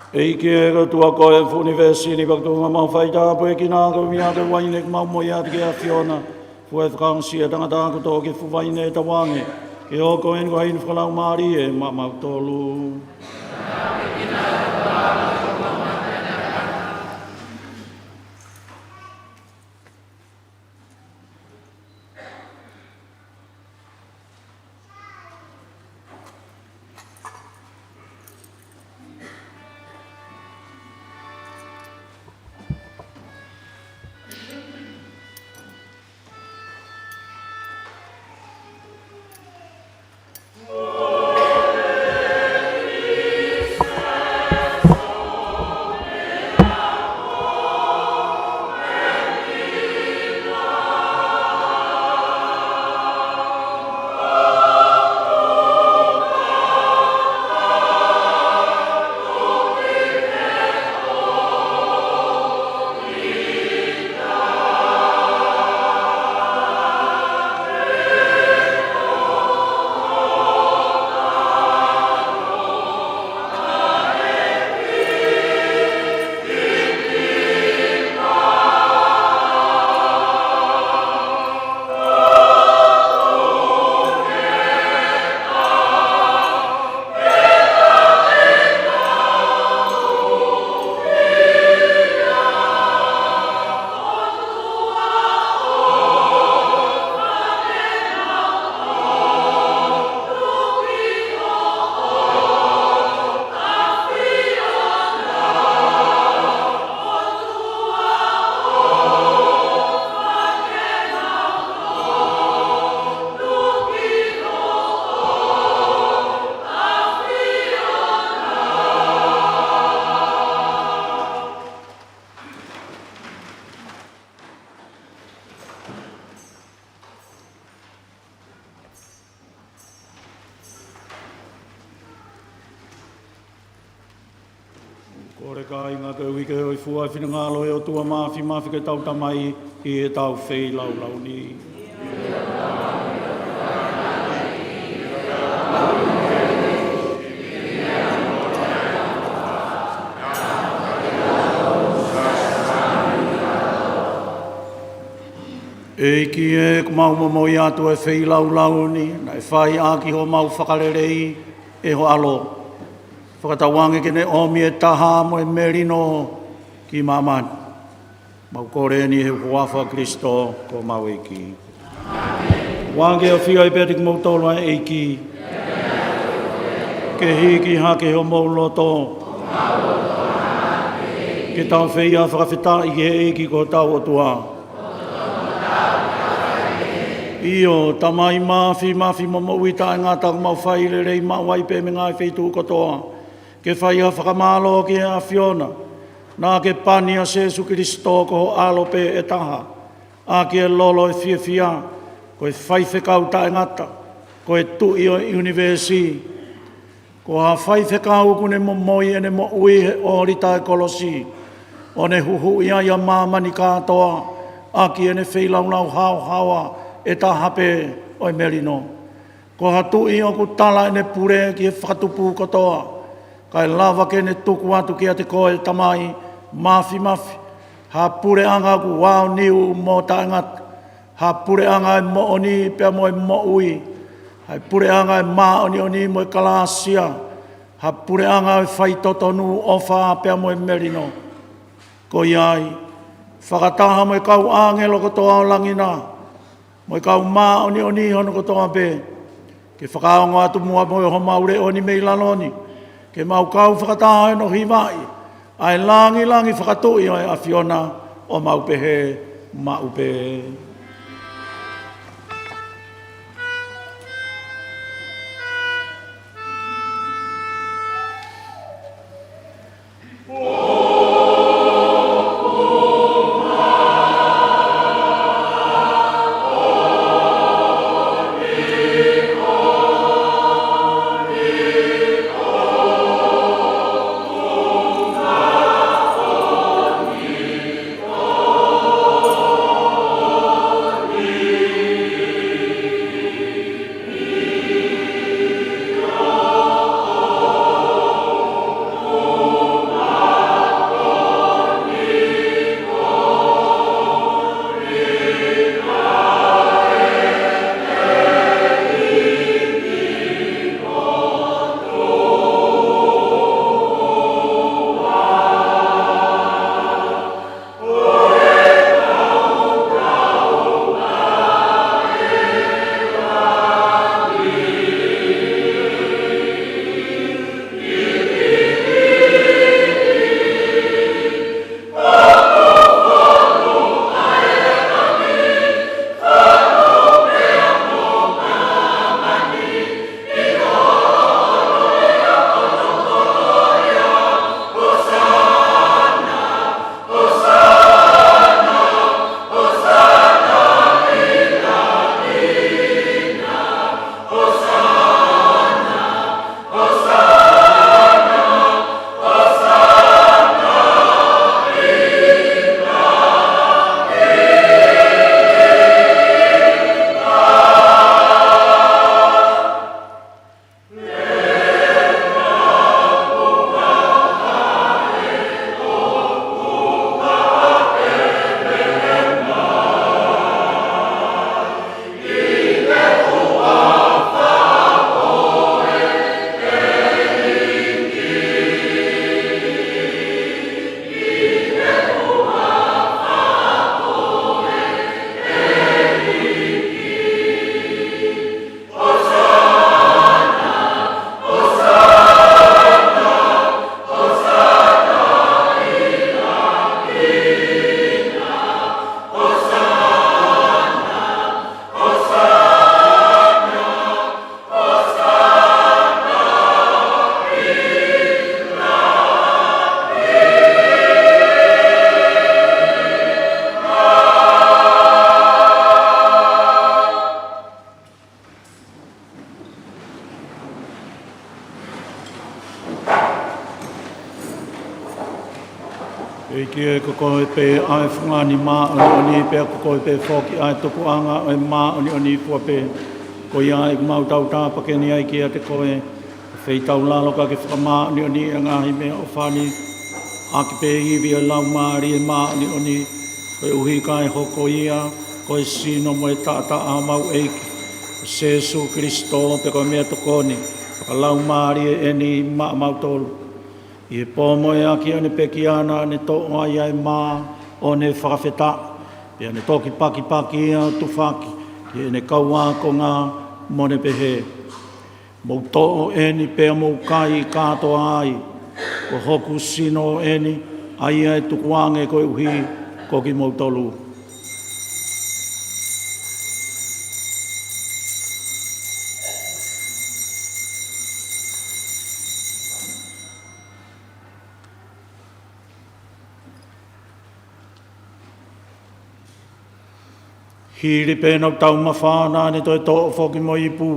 ʻEiki ē, ko e ʻOtua ko e fuʻu ʻunivēsi ni, pea ʻoku tuku ʻemau faitāpuekina, ko e meʻa ko e uaine ʻoku mau momoi atu ki he ʻAfiona. Fua ʻi he fakaongosia ʻo e tangata kotoa ki he fuʻu vaine ʻo e tavake, ke hoko eni ko ha inu fakalaumālie maʻamautolu. Kole kāinga ke ui ke hōifua ʻi he finangalo ʻo e ʻOtua Māfimafi ko e Tamai ʻi heʻetau feilaulau ni. ʻEiki ē, ʻoku mau momoi atu e feilaulau ni, naʻe fai ʻaki homau fakalelei ʻe ho ʻAlo. Fakatauange ke ne ʻomi e taha mo e melino ki māmani. Mau kole ni ʻi he huafa ʻo Kalaisi ko homau ʻEiki. ʻOange ʻa e ʻafio ʻi pea ʻiate kimoutolu ʻa e ʻEiki. Ke hiki hake homou loto. Ke tau feia fakafetaʻi ki he ʻEiki ko hotau ʻOtua. ʻIo, Tamai Māfimafi mo Moʻui Taʻengata, ʻoku mau fai lelei maʻu ai pē mei he ngaahi feituʻu kotoa ke fai ha fakamālō ki he ʻAfiona, naʻa ke pani ʻa Sēsū Kalaisi ko ho ʻAlo pē ʻe taha, ʻaki e lolo ʻo e fiefia, ko e faifekau taʻengata, ko e Tuʻi ʻo e ʻunivēsi. Ko ha faifekau ʻoku ne momoi ʻene moʻui he ʻōlita ʻo e kolosi, ʻo ne huhuʻi ai ʻa māmani kātoa ʻaki ʻene feilaulau haohaoa ʻe taha pē ʻo e melino. Ko ha tuʻi ʻoku tala ʻene pule ki he fakatupu kotoa, kae lava ke ne tuku atu kiate koe Tamai Māfimafi ha puleʻanga ʻoku aoniu mo taʻengata, ha puleʻanga ʻo e moʻoni pea mo e moʻui, ha puleʻanga ʻo e māʻoniʻoni mo e kalāsia, ha puleʻanga ʻo e faitotonu, ʻofa pea mo e melino. Ko ia ai, fakataha mo e kau ʻāngelo kotoa ʻo langi na, mo e kau māʻoniʻoni hono kotoa pē, Ke fakaongo atu muʻa mo homau leʻo ni mei lalo ni, ke mau kau fakataha ʻi hono hivaʻi ʻa e langilangi fakatuʻi ʻo e ʻAfiona, ʻo mau pehē maʻu pē. ʻEiki ē, ko koe pē ʻa e fungani māʻoniʻoni, pea ko koe pē foki ʻa e tupuʻanga ʻo e māʻoniʻoni fua pē. Ko ia ʻoku mau tau tāpuekina ai kiate koe, feitaulalo ka ke fakamāʻoniʻoniʻi ʻa e ngaahi meʻaʻofa ni ʻaki pē ivi ʻo e Laumālie Māʻoniʻoni, koeʻuhi kae hoko ia ko e sino mo e taʻataʻa ʻo homau ʻEiki ko Sēsū Kalaisi, pea ko e meʻatokoni fakalaumālie ʻeni maʻamautolu. ʻI he pō mo e ʻaki ʻo ʻene pekia naʻa ne toʻo ai ʻa e mā ʻo ne fakafetaʻi, pea ne toki pakipaki ia ʻo tufaki ki heʻene kau ākonga, mo ne pehē: Mou toʻo ʻeni pea mou kai kātoa ai, ko hoku sino ʻeni, ʻa ia ʻe tukuange koeʻuhi ko kimoutolu. Hili pē ʻenau taumafa, naʻa ne toe toʻo foki mo e ipu,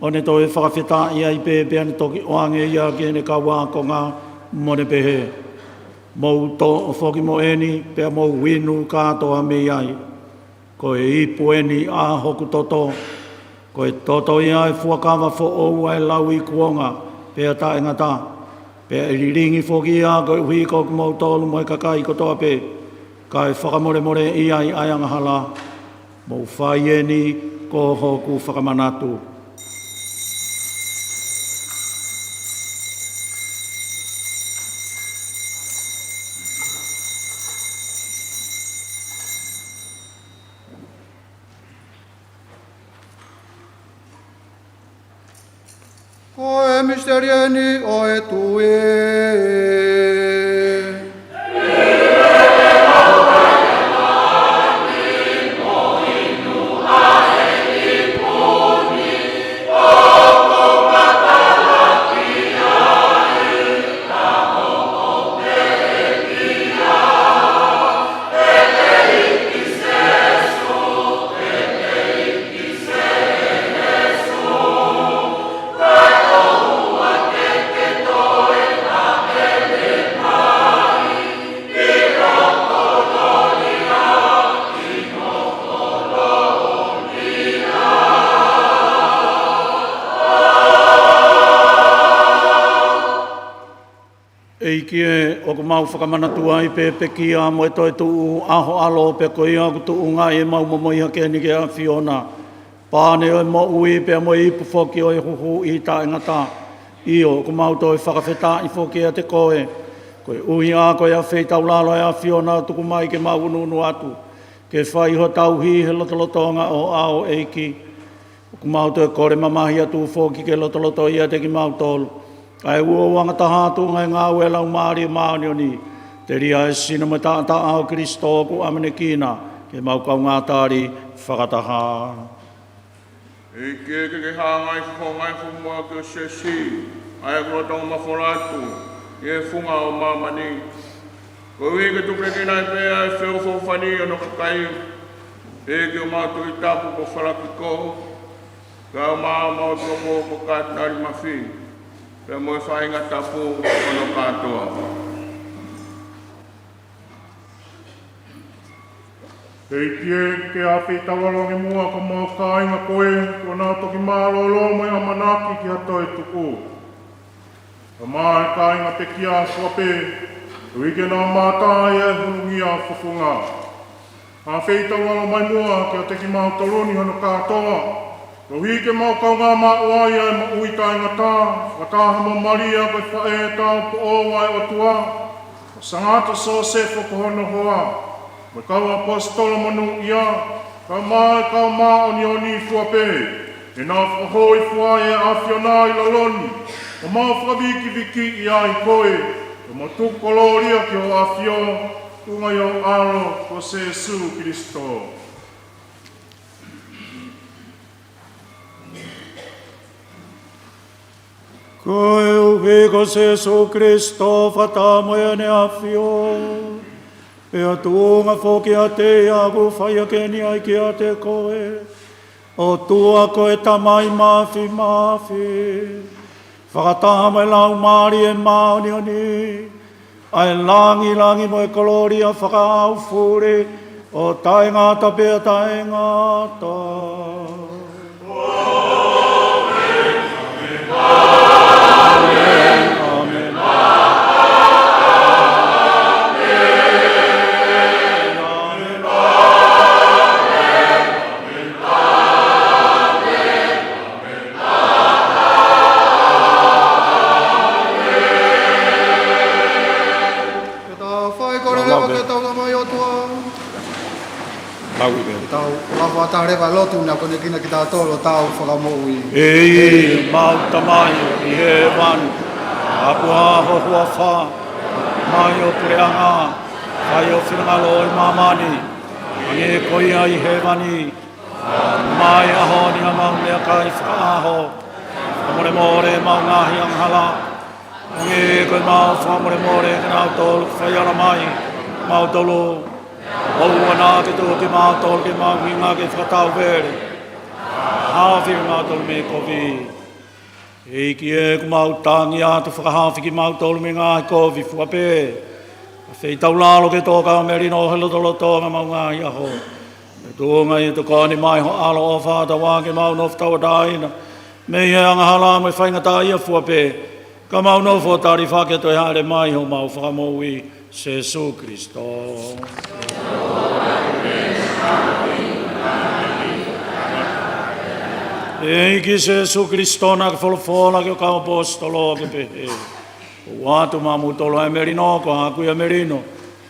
ʻo ne toe fakafetaʻi ai pē, pea ne toki ʻoange ia ki heʻene kau ākonga, mo ne pehē: Mou toʻo foki mo ʻeni, pea mou inu kātoa mei ai. Ko e ipu ʻeni ʻa hoku toto, ko e toto ia ʻo e fuakava foʻou ʻa e lauikuonga pea taʻengata, pea ʻe lilingi foki ia koeʻuhi ko kimoutolu mo e kakai kotoa pē, kae fakamolemoleʻi ai ʻa e angahala. Mou fai ʻeni ko hoku fakamanatu. Ko e misiteli eni ʻo e tui. ʻEiki ē, ʻoku mau fakamanatua ai pē pekia mo e toetuʻu ʻa ho ʻAlo, pea ko ia ʻoku tuʻunga ai ʻemau momoi hake ni ki he ʻAfiona, pane ʻo e moʻui pea mo e ipu foki ʻo e huhuʻi taʻengata. ʻIo, ʻoku mau toe fakafetaʻi foki ʻiate koe, koeʻuhi ā ko e afeitaulalo ʻa e ʻAfiona ʻoku tuku mai ke mau ʻunuʻunu atu, ke fai ho tauhi he lotolotonga ʻo ho ʻao, ʻEiki. ʻOku mau toe kole mamahi atu foki ke lotolotoʻi ʻiate kimautolu ʻa e uouangataha ʻo e ngāue ʻa e Laumālie Māʻoniʻoni, telia ʻa e sino mo e taʻataʻa ʻo Kalaisi ʻoku ʻamanekina ke mau kaungā tali fakataha. ʻEiki, ke ke hanga ʻo fofongaʻi fakamuʻa ki ho siasi ʻa ia kuo tau mafola atu ʻi he funga ʻo māmani, koeʻuhi ke tupulekina ai pē ʻa e feʻofoʻofani ʻo hono kakai, ʻEiki, ʻo mau Tuʻi Tapu ko Falakiko, kae ʻumaʻā homau ʻEpikopō ko Katinali Mafi, pea mo e faʻahinga tapu hono kātoa. ʻEiki, ke ke afeitaulalo ange muʻa ki homau kāinga ko ē kuo nau toki mālōlō mo e ʻamanaki ki ha toetuʻu. Kae ʻumaʻā e kāinga pekia fua pē, koeʻuhi ke nau mamata ʻi he hulungia fofonga. Afeitaulalo mai muʻa kiate kimautolu ni hono kātoa, koeʻuhi ke mau kaungā maʻu ai ʻa e moʻui taʻengata, fakataha mo Malia ko e faʻē taupoʻou ʻa e ʻOtua, mo Sangata Siosefa ko hono hoa, mo e kau ʻaposetolo monūʻia, kae ʻumaʻā e kau māʻoniʻoni fua pē, ʻenau fakahōifua ʻa e ʻAfiona ʻi lalo ni, ʻo mau fakavikivikiʻi ai koe, ʻo mau tuku kolōlia ki ho ʻAfio, tuʻunga ʻi ho ʻAlo ko Sīsū Kalaisi. Koeʻuhi ko Sīsū Kalaisi, fakataha mo ʻEne ʻAfio, pea tuʻunga foki ʻiate ia, ʻoku fai hake ni ʻa ia kiate koe, ʻOtua ko e Tamai Māfimafi, fakataha mo e Laumālie Māʻoniʻoni, ʻa e langilangi mo e kolōlia fakaʻaufuli ʻo taʻengata pea taʻengata. Ke tau fai kole leva ki hotau Tamai ʻOtua. Lau ʻi he. Ke tau lava ʻo tali leva e lotu naʻe konekina kitautolu ʻo tau fakamoʻui. ʻEiki, ʻemau Tamai ʻi hēvani, ʻaʻaku ā ho huafa, mai ho puleʻanga, fai ho finangalo ʻi māmani, hangē ko ia ʻi hēvani. Mai ʻaho ni haʻamau meʻakai fakaʻaho. Fakamolemole ʻemau ngaahi angahala, hangē ko ʻemau fakamolemole ʻa kinautolu ʻoku faihala mai kiate kimautolu. ʻOua naʻa ke tuku kimautolu ki he mahuʻinga, ka ke fakatauele, haofi kimautolu mei he kovi. ʻEiki ē, ʻoku mau tangi atu, fakahaofi kimautolu mei he ngaahi kovi fua pē. Afeitaulalo ke tō kau melino he lotolotonga ʻemau ngaahi ʻaho, ʻi he tuʻunga ʻi he tokoni mai ho ʻAlo ʻofa ʻataua ke mau nofo tauʻatāina mei he angahala mo e faingataʻaʻia fua pē, ka mau nofo ʻo tali hake ʻa e toe hāʻele mai ʻo homau Fakamoʻui, Sīsū Kalaisi. ʻEiki Sīsū Kalaisi, naʻa ke folofola ki ho kau ʻaposetolo ʻo ke pehē, ʻOku ou ʻoatu maʻamoutolu ʻa e melino, ko haʻaku ia ʻa e melino.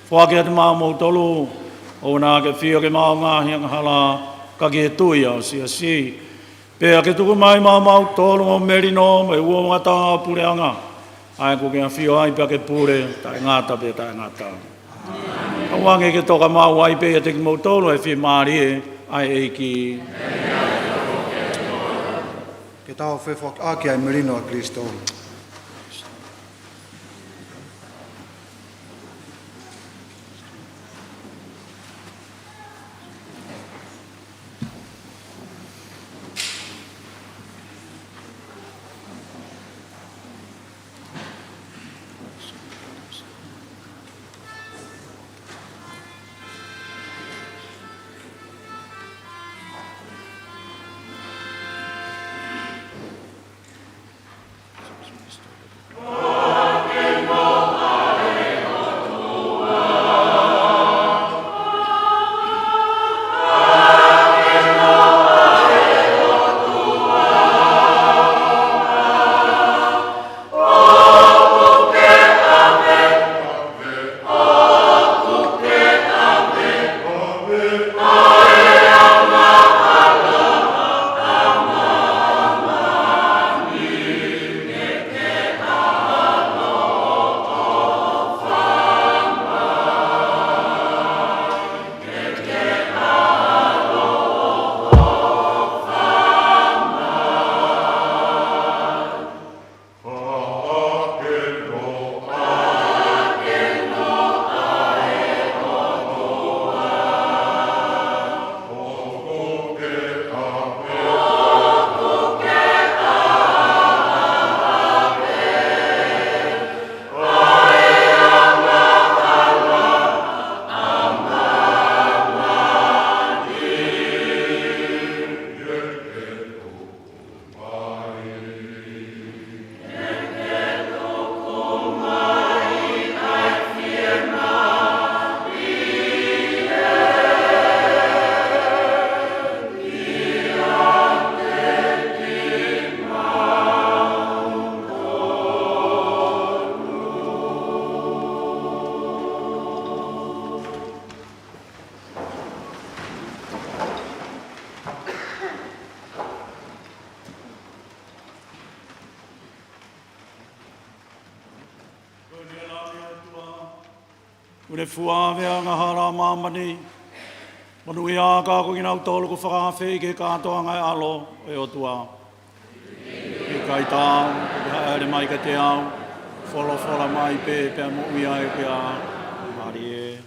Foaki atu maʻamoutolu, ʻoua naʻa ke fio ki heʻemau ngaahi angahala, ka ki he tui ʻa ho siasi. Pea ke tuku mai maʻamautolu ʻa e melino mo e uouangataʻa ʻo e puleʻanga, ʻa ia ʻoku ke ʻafio ai pea ke pule taʻengata pea taʻengata. Tauange ke toka maʻu ai pē ʻiate kimoutolu ʻa e fiemālie ʻa e ʻEiki. Ke tau fefoakiʻaki ʻa e melino ʻa Kalaisi. Ko ʻene fua ʻa e angahala ʻa māmani, monūʻia ā ko kinautolu kuo fakaafeʻi ki he kātoanga ʻo e ʻAlo ʻo e ʻOtua. ʻIkai taau ke ke haʻele mai kiate au, folofola mai pē pea moʻui ai ʻoku ke ʻaʻahi. Mālie.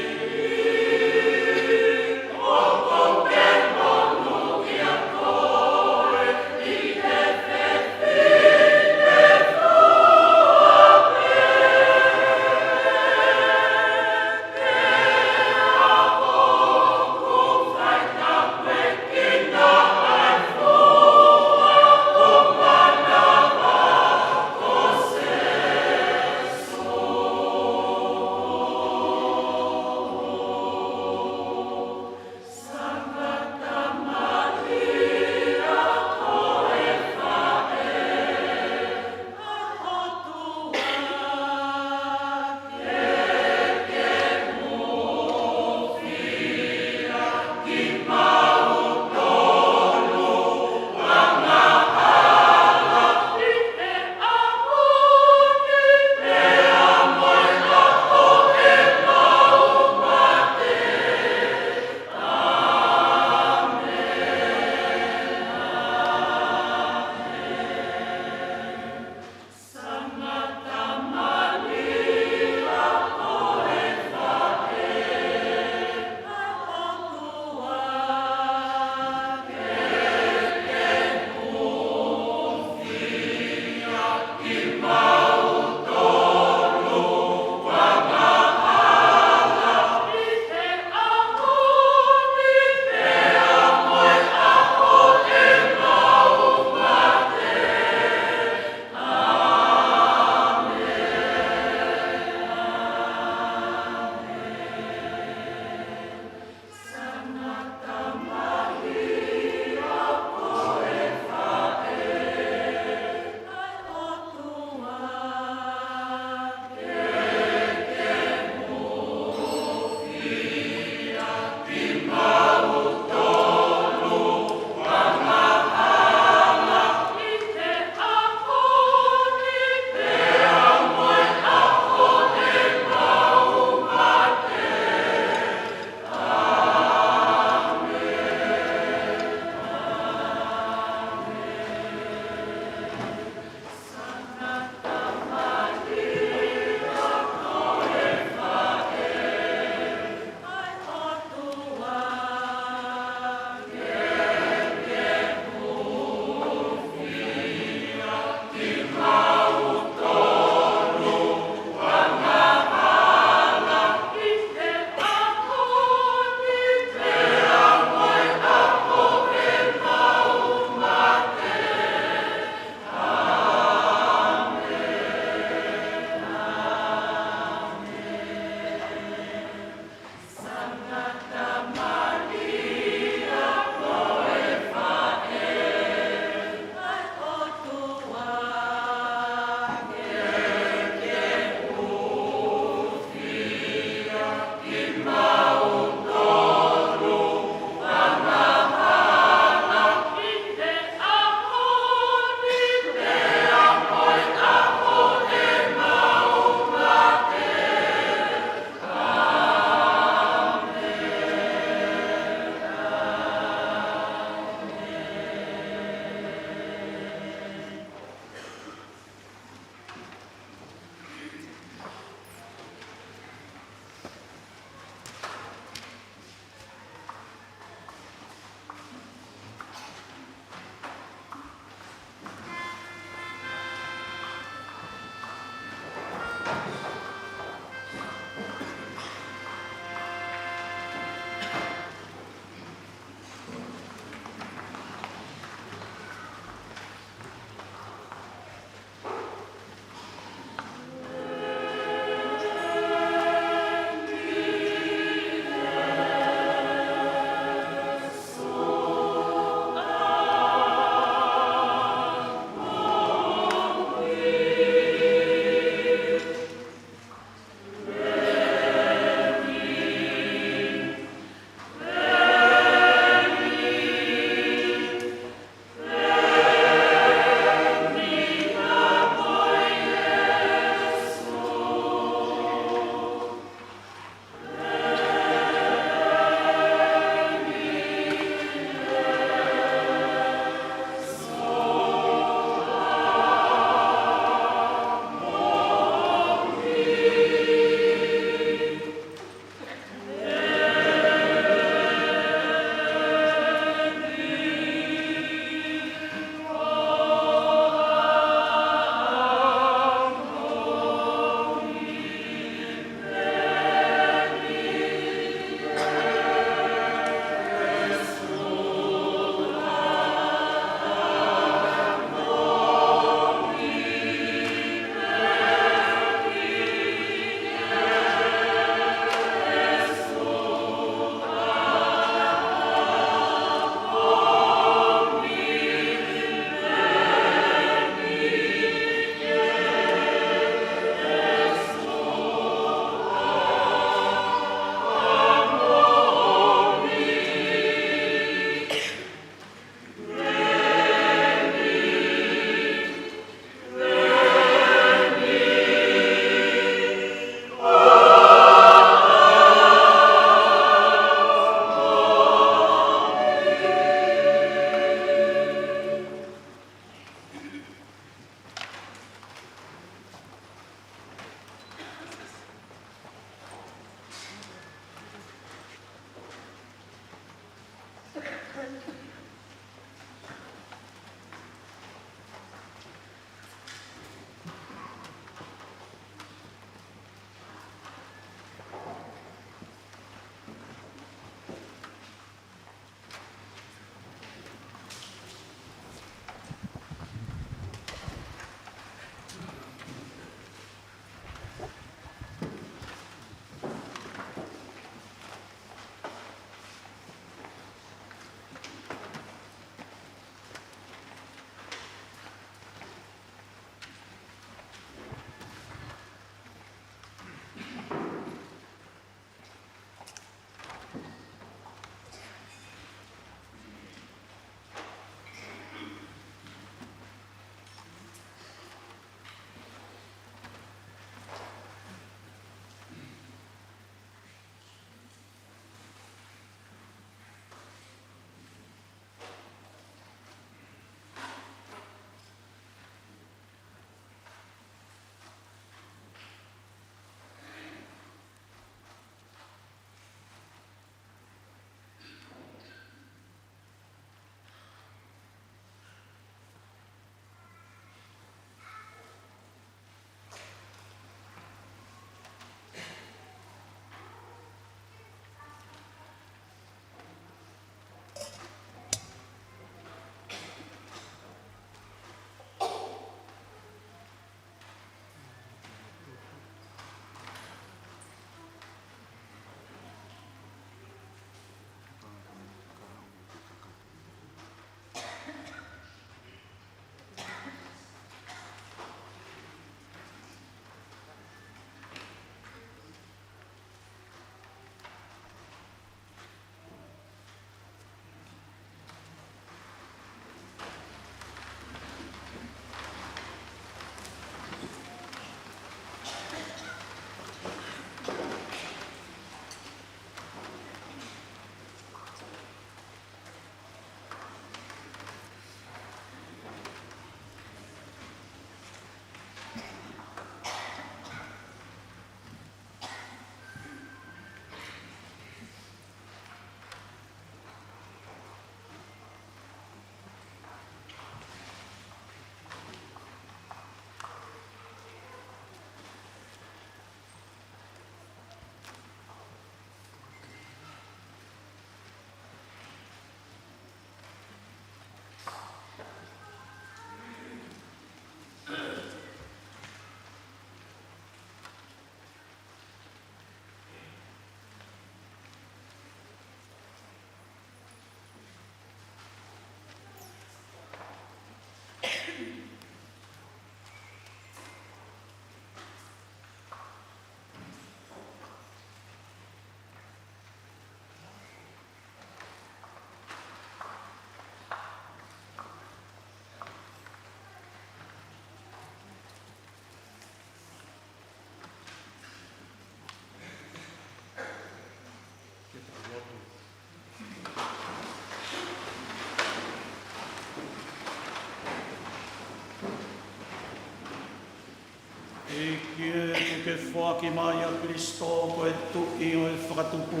Foaki mai ʻa Kalaisi ko e Tuʻi ʻo e fakatupu,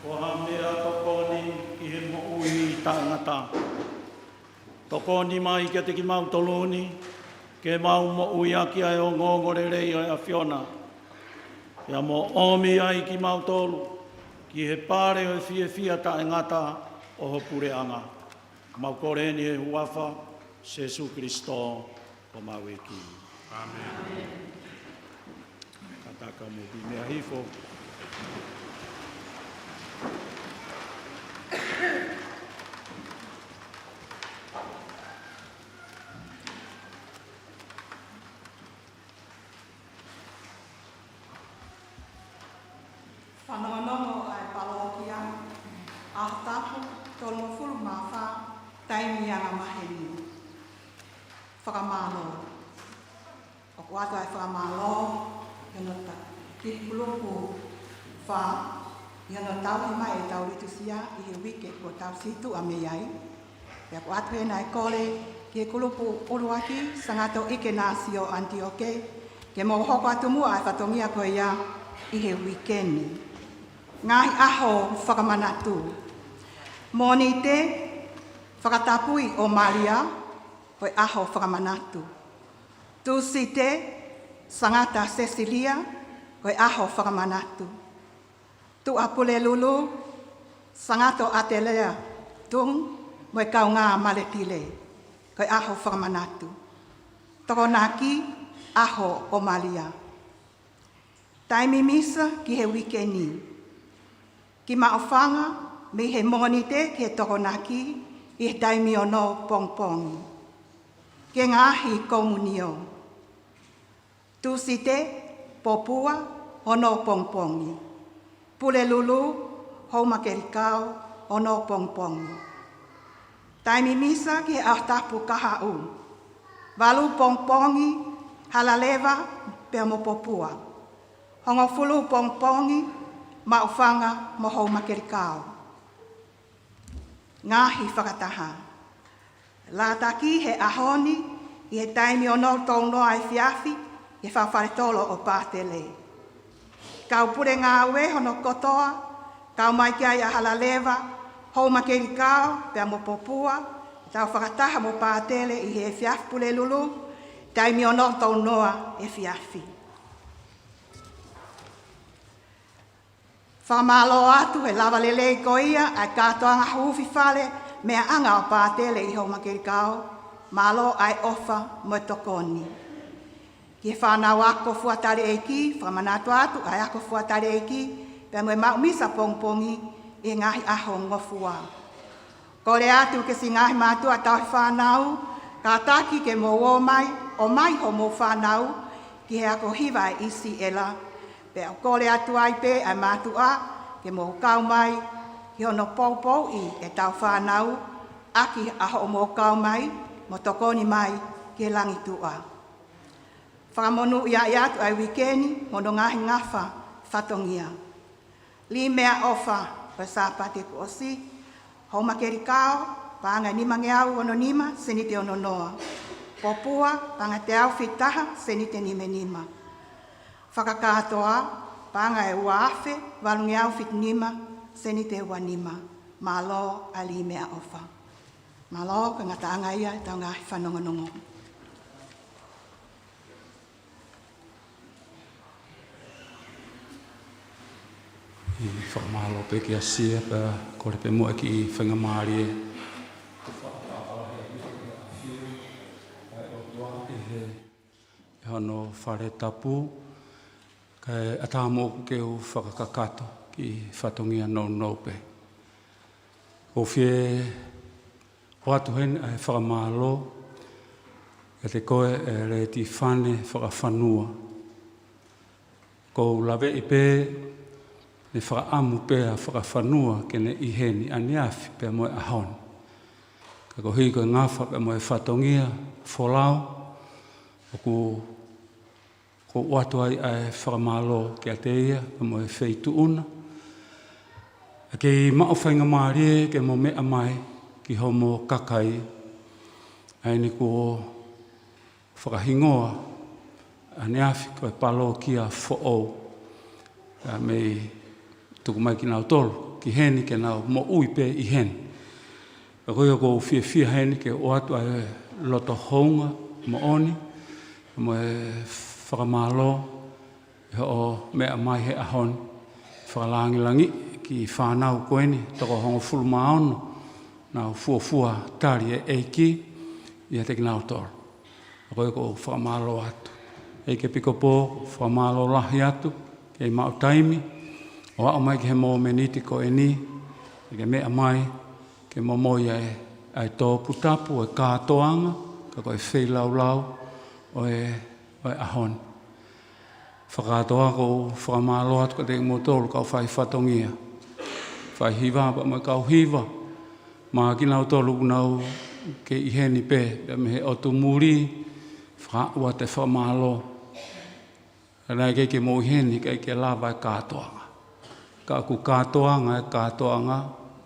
ko ha meʻatokoni ki he moʻui taʻengata. Tokoni mai kiate kimautolu ni, ke mau moʻui ʻaki ʻa e ongoongolelei ʻo e ʻAfiona, pea mo ʻomi ai kimautolu ki he pale ʻo e fiefia taʻengata ʻo ho puleʻanga. Mau kole ni he huafa ʻo Sīsū Kalaisi ko homau ʻEiki. ʻĀmeni. Kātaki mou kiʻi meʻa hifo. Fanongonongo ʻa e palokia, ʻaho tapu tolungofulu mā fā, taimi angamaheni. Fakamālō. ʻOku ʻoatu ʻa e fakamālō ʻi hono ta-, ki he kulupu fā, ʻi hono tauhi mai ʻetau litūsia ʻi he uike kuo tau situʻa mei ai. Pea ʻoku ʻoatu heni ʻa e kole ki he kulupu ʻuluaki, Sangato ʻIkenasio ʻAnitioke, ke mou hoko atu muʻa ʻa e fatongia ko ia ʻi he uike ni. Ngaahi ʻaho fakamanatu. Mōnite, Fakatapui ʻo Malia, ko e ʻaho fakamanatu. Tūsite, Sangata Sesilia, ko e ʻaho fakamanatu. Tuʻapulelulu, Sangato ʻAtelea Tung mo e kaungā maletile, ko e ʻaho fakamanatu. Tokonaki, ʻaho ʻo Malia. Taimi misa ki he uike ni. Kiʻi maʻufanga mei he Mōnite ki he Tokonaki ʻi he taimi ono pongipongi, ki he ngaahi komunio. Tūsite, Popua, ono pongipongi. Pulelulu, Houmakelikao, ono pongipongi. Taimi misa ki he ʻaho tapu kahaʻu. Valu pongipongi, Halaleva pea mo Popua. Hongofulu pongipongi, Maʻufanga mo Houmakelikao. Ngaahi fakataha. Lātaki he ʻaho ni, ʻi he taimi ono tolu noa efiafi, ʻi he fakafaletolo ʻo Pātele. Kau pule ngāue hono kotoa, kau mai ki ai ʻa Halaleva, Houmakelikao pea mo Popua, tau fakataha mo Pātele ʻi he efiafi Pulelulu, taimi ono tolu noa efiafi. Fakamālō atu he lava lelei ko ia ʻa e kātoanga huufi fale meʻaʻanga ʻo Pātele ʻi Houmakelikao, mālō ʻa e ʻofa mo e tokoni. Ki he fānau ako fuataliʻeiki, fakamanatu atu ʻa e ako fuataliʻeiki, pea mo e maʻu misa pongipongi ʻi he ngaahi ʻaho ngofua. Kole atu ki he siʻi ngaahi mātuʻa tauhi fānau, kātaki ke mou ō mai, ʻomai hoʻomou fānau ki he ako hiva ʻa e ʻIsiʻela. Pea ʻoku kole atu ai pē ʻa e mātuʻa ke mou kau mai ki hono poupouʻi ʻetau fānau, ʻaki ʻa hoʻomou kau mai mo tokoni mai ki he langituʻa. Fakamonūʻiaʻi atu ʻa e uike ni mo hono ngaahi ngafa fatongia. Limeʻaʻofa ʻo e Sāpate kuo ʻosi, Houmakelikao, paʻanga ʻe nimangeau ono nima, sēniti ono noa. Popua, paʻanga ʻe teau fitu taha, sēniti nima nima. Fakakātoa, paʻanga ʻe ua afe valungeau fitu nima, sēniti ua nima. Mālō ʻa e limeʻaʻofa. Mālō, ko e ngataʻanga ia ʻetau ngaahi fanongonongo. ʻI he fakamālō pē kia Sia, pea kole pē muʻa e kiʻi faingamālie. ʻI he, ʻi hono fale tapu, kae ʻatā moʻoku ke u fakakakato kiʻi fatongia nounou pē. ʻOku ou fie ʻoatu heni ʻa e fakamālō kiate koe ʻe Leti Fane Fakafanua. ʻOku ou laveʻi pē ne fakaʻamu pē ʻa Fakafanua ke ne ʻi heni ʻaneafi pea mo e ʻaho ni. Ka koeʻuhi ko e ngafa pea mo e fatongia folau, ʻoku ʻoku ou ʻoatu ai ʻa e fakamālō kiate ia pea mo e feituʻu na. ʻA e kei maʻu faingamālie ke mo meʻa mai ki homo kakai, ʻa eni kuo fakahingoa ʻaneafi ko e palokia foʻou. Pea mei tuku mai kinautolu ki heni ke nau moʻui pē ʻi heni. Pea ko ia ʻoku ou fiefia heni ke ʻoatu ʻa e loto hounga moʻoni mo e fakamālō ʻi hoʻo meʻa mai he ʻaho ni. Fakalāngilangiʻi ki he fānau ko eni, toko hongofulu mā ono, nau fuofua tali e ʻEiki ʻiate kinautolu. Pea ko ia ʻoku ou fakamālō atu. ʻEiki ʻEpikopō, fakamālō lahi atu, ke maʻu taimi ʻo aʻu mai ki he mōmeniti ko eni, ke meʻa mai, ke momoi ʻa e, ʻa e tōputapu ʻo e kātoanga, ka ko e feilaulau ʻo e, ʻo e ʻaho ni. Fakakātoa ʻoku ou fakamālō atu kiate kimoutolu kau fai fatongia, fai hiva pea mo e kau hiva, mo kinautolu ʻoku nau kei ʻi heni pē, pea mei he ʻotu muli, fakaaʻu atu e fakamālō. Ka naʻe ʻikai ke mou ʻi heni, ʻikai ke lava e kātoanga. Ka ʻoku kātoanga e kātoanga,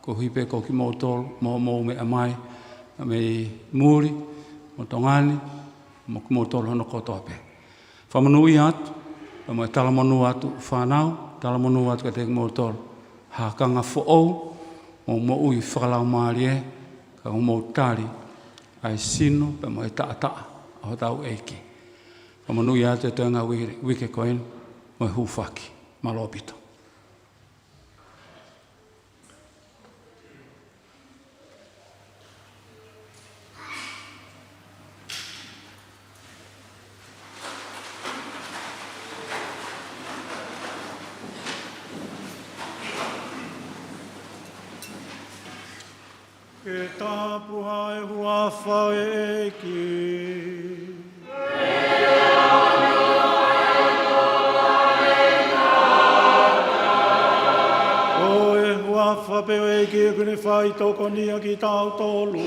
koeʻuhi pē ko kimoutolu, mo hoʻomou meʻa mai, mei muli, mo Tonga ni, mo kimoutolu hono kotoa pē. Fakamonūʻia atu, pea mo e talamonū atu fānau, talamonū atu kiate kimoutolu. Hakanga foʻou, mo moʻui fakalaumālie, ka mou tali ʻa e sino, pea mo e taʻataʻa ʻo hotau ʻEiki. Fakamonūʻia atu e toenga uike, uike ko eni, mo e hūfaki. Mālō ʻaupito. Ke tāpuhā e huafa ʻo e ʻEiki. Ko e huafa pē ʻo e ʻEiki ʻoku ne faitokonia kitautolu.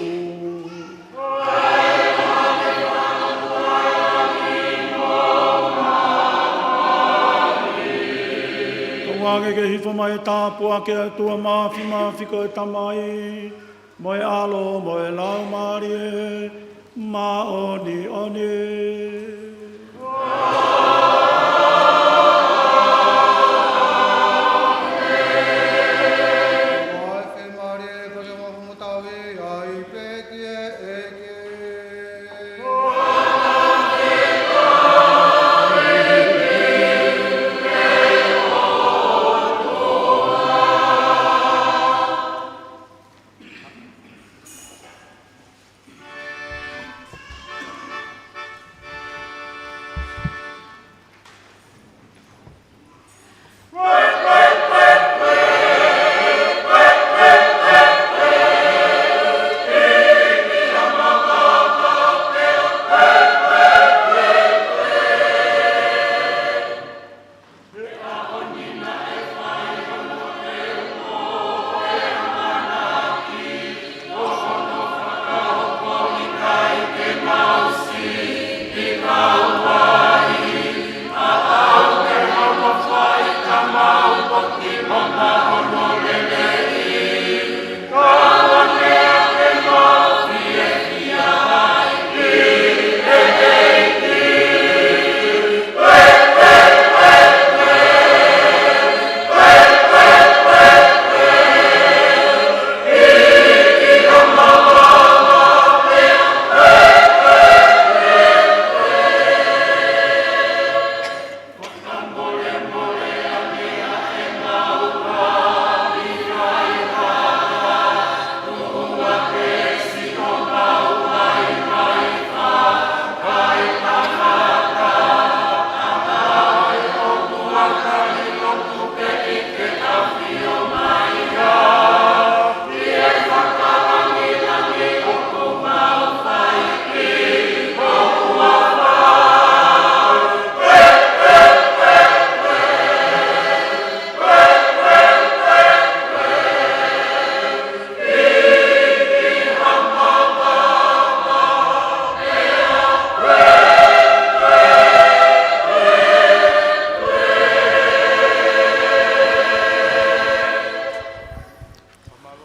Tau ange ke hifo mai e tāpuaki ʻa e ʻOtua Māfimafi ko e Tamai, mo e ʻAlo, mo e Laumālie Māʻoniʻoni. Ko e fiemālie ko ia mo humuta ui ai pē ki he ʻEiki.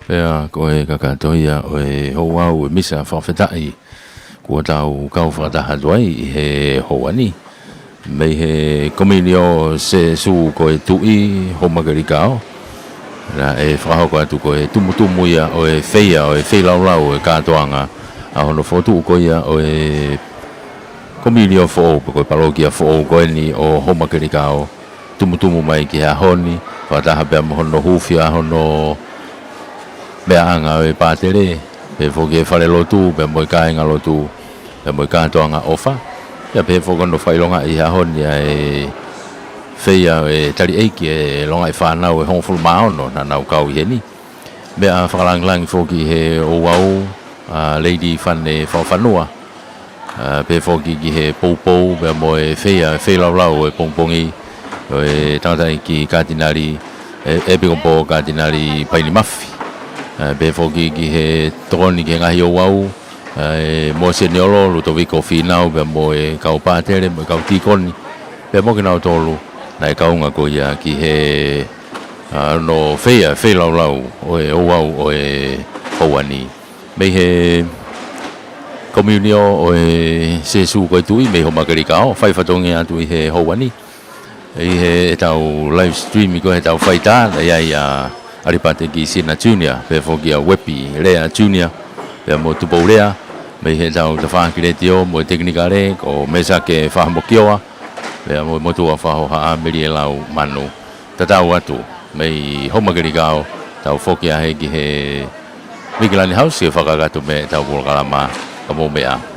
Pea ko e kakato ia ʻo e houau e misa fakafetaʻi kuo tau kau fakataha atu ai ʻi he houa ni. Mei he Komiunio Sēsū ko e Tuʻi Houmakelikao, naʻe fakahoko atu ko e tumutumu ia ʻo e feia ʻo e feilaulau ʻo e kātoanga ʻa hono fokotuʻu ko ia ʻo e Komiunio foʻou, pe ko e palokia foʻou ko eni ʻo Houmakelikao, tumutumu mai ki he ʻaho ni, fakataha pea mo hono hūfia hono meʻaʻanga ʻo e pātele, pehē foki e falelotu, pea mo e kāingalotu, pea mo e kātoanga ʻofa. Pea pehē foki hono fakaʻilongaʻi he ʻaho ni ʻa e feia ʻo e tali ʻeiki ʻe longaʻi fānau ʻe hongofulu mā ono naʻa nau kau ʻi heni. Meʻa fakalangilangi foki he ouau ʻa Lady Fane Fakafanua. ʻA, pehē foki ki he poupou, pea mo e feia, feilaulau ʻo e pongipongi, ʻo e tangataʻeiki Katinali, e, ʻEpikopō Katinali Paini Mafi. ʻA, pehē foki ki he tokoni ki he ngaahi ouau, ʻa, ʻe Mōseniolo Lutoviko Fīnau, pea mo e kau pātele, mo e kau tīkoni, pea mo kinautolu naʻe kaunga ko ia ki he, ʻa, hono feia, feilaulau ʻo e ouau ʻo e houa ni. Mei he Komiunio ʻo e Sēsū ko e Tuʻi mei Houmakelikao, fai fatongia atu ʻi he houa ni. ʻI heʻetau live stream ko ē heʻetau faitā, naʻe ʻi ai ʻa ʻAlipate Kisina Junior, pehē foki ʻa Uepi Lea Junior, pea mo Tupou Lea, mei heʻetau tafaʻaki letiō mo e tekinikale, ko Mesake Fahamokioa, pea mo e motuʻa fakahohaʻa Meliʻelau Manu. Tatau atu, mei Houmakelikao, tau foki ā heni ki he Mikilani House, ke fakakakato mai ʻetau polokalama, ka mou meʻa.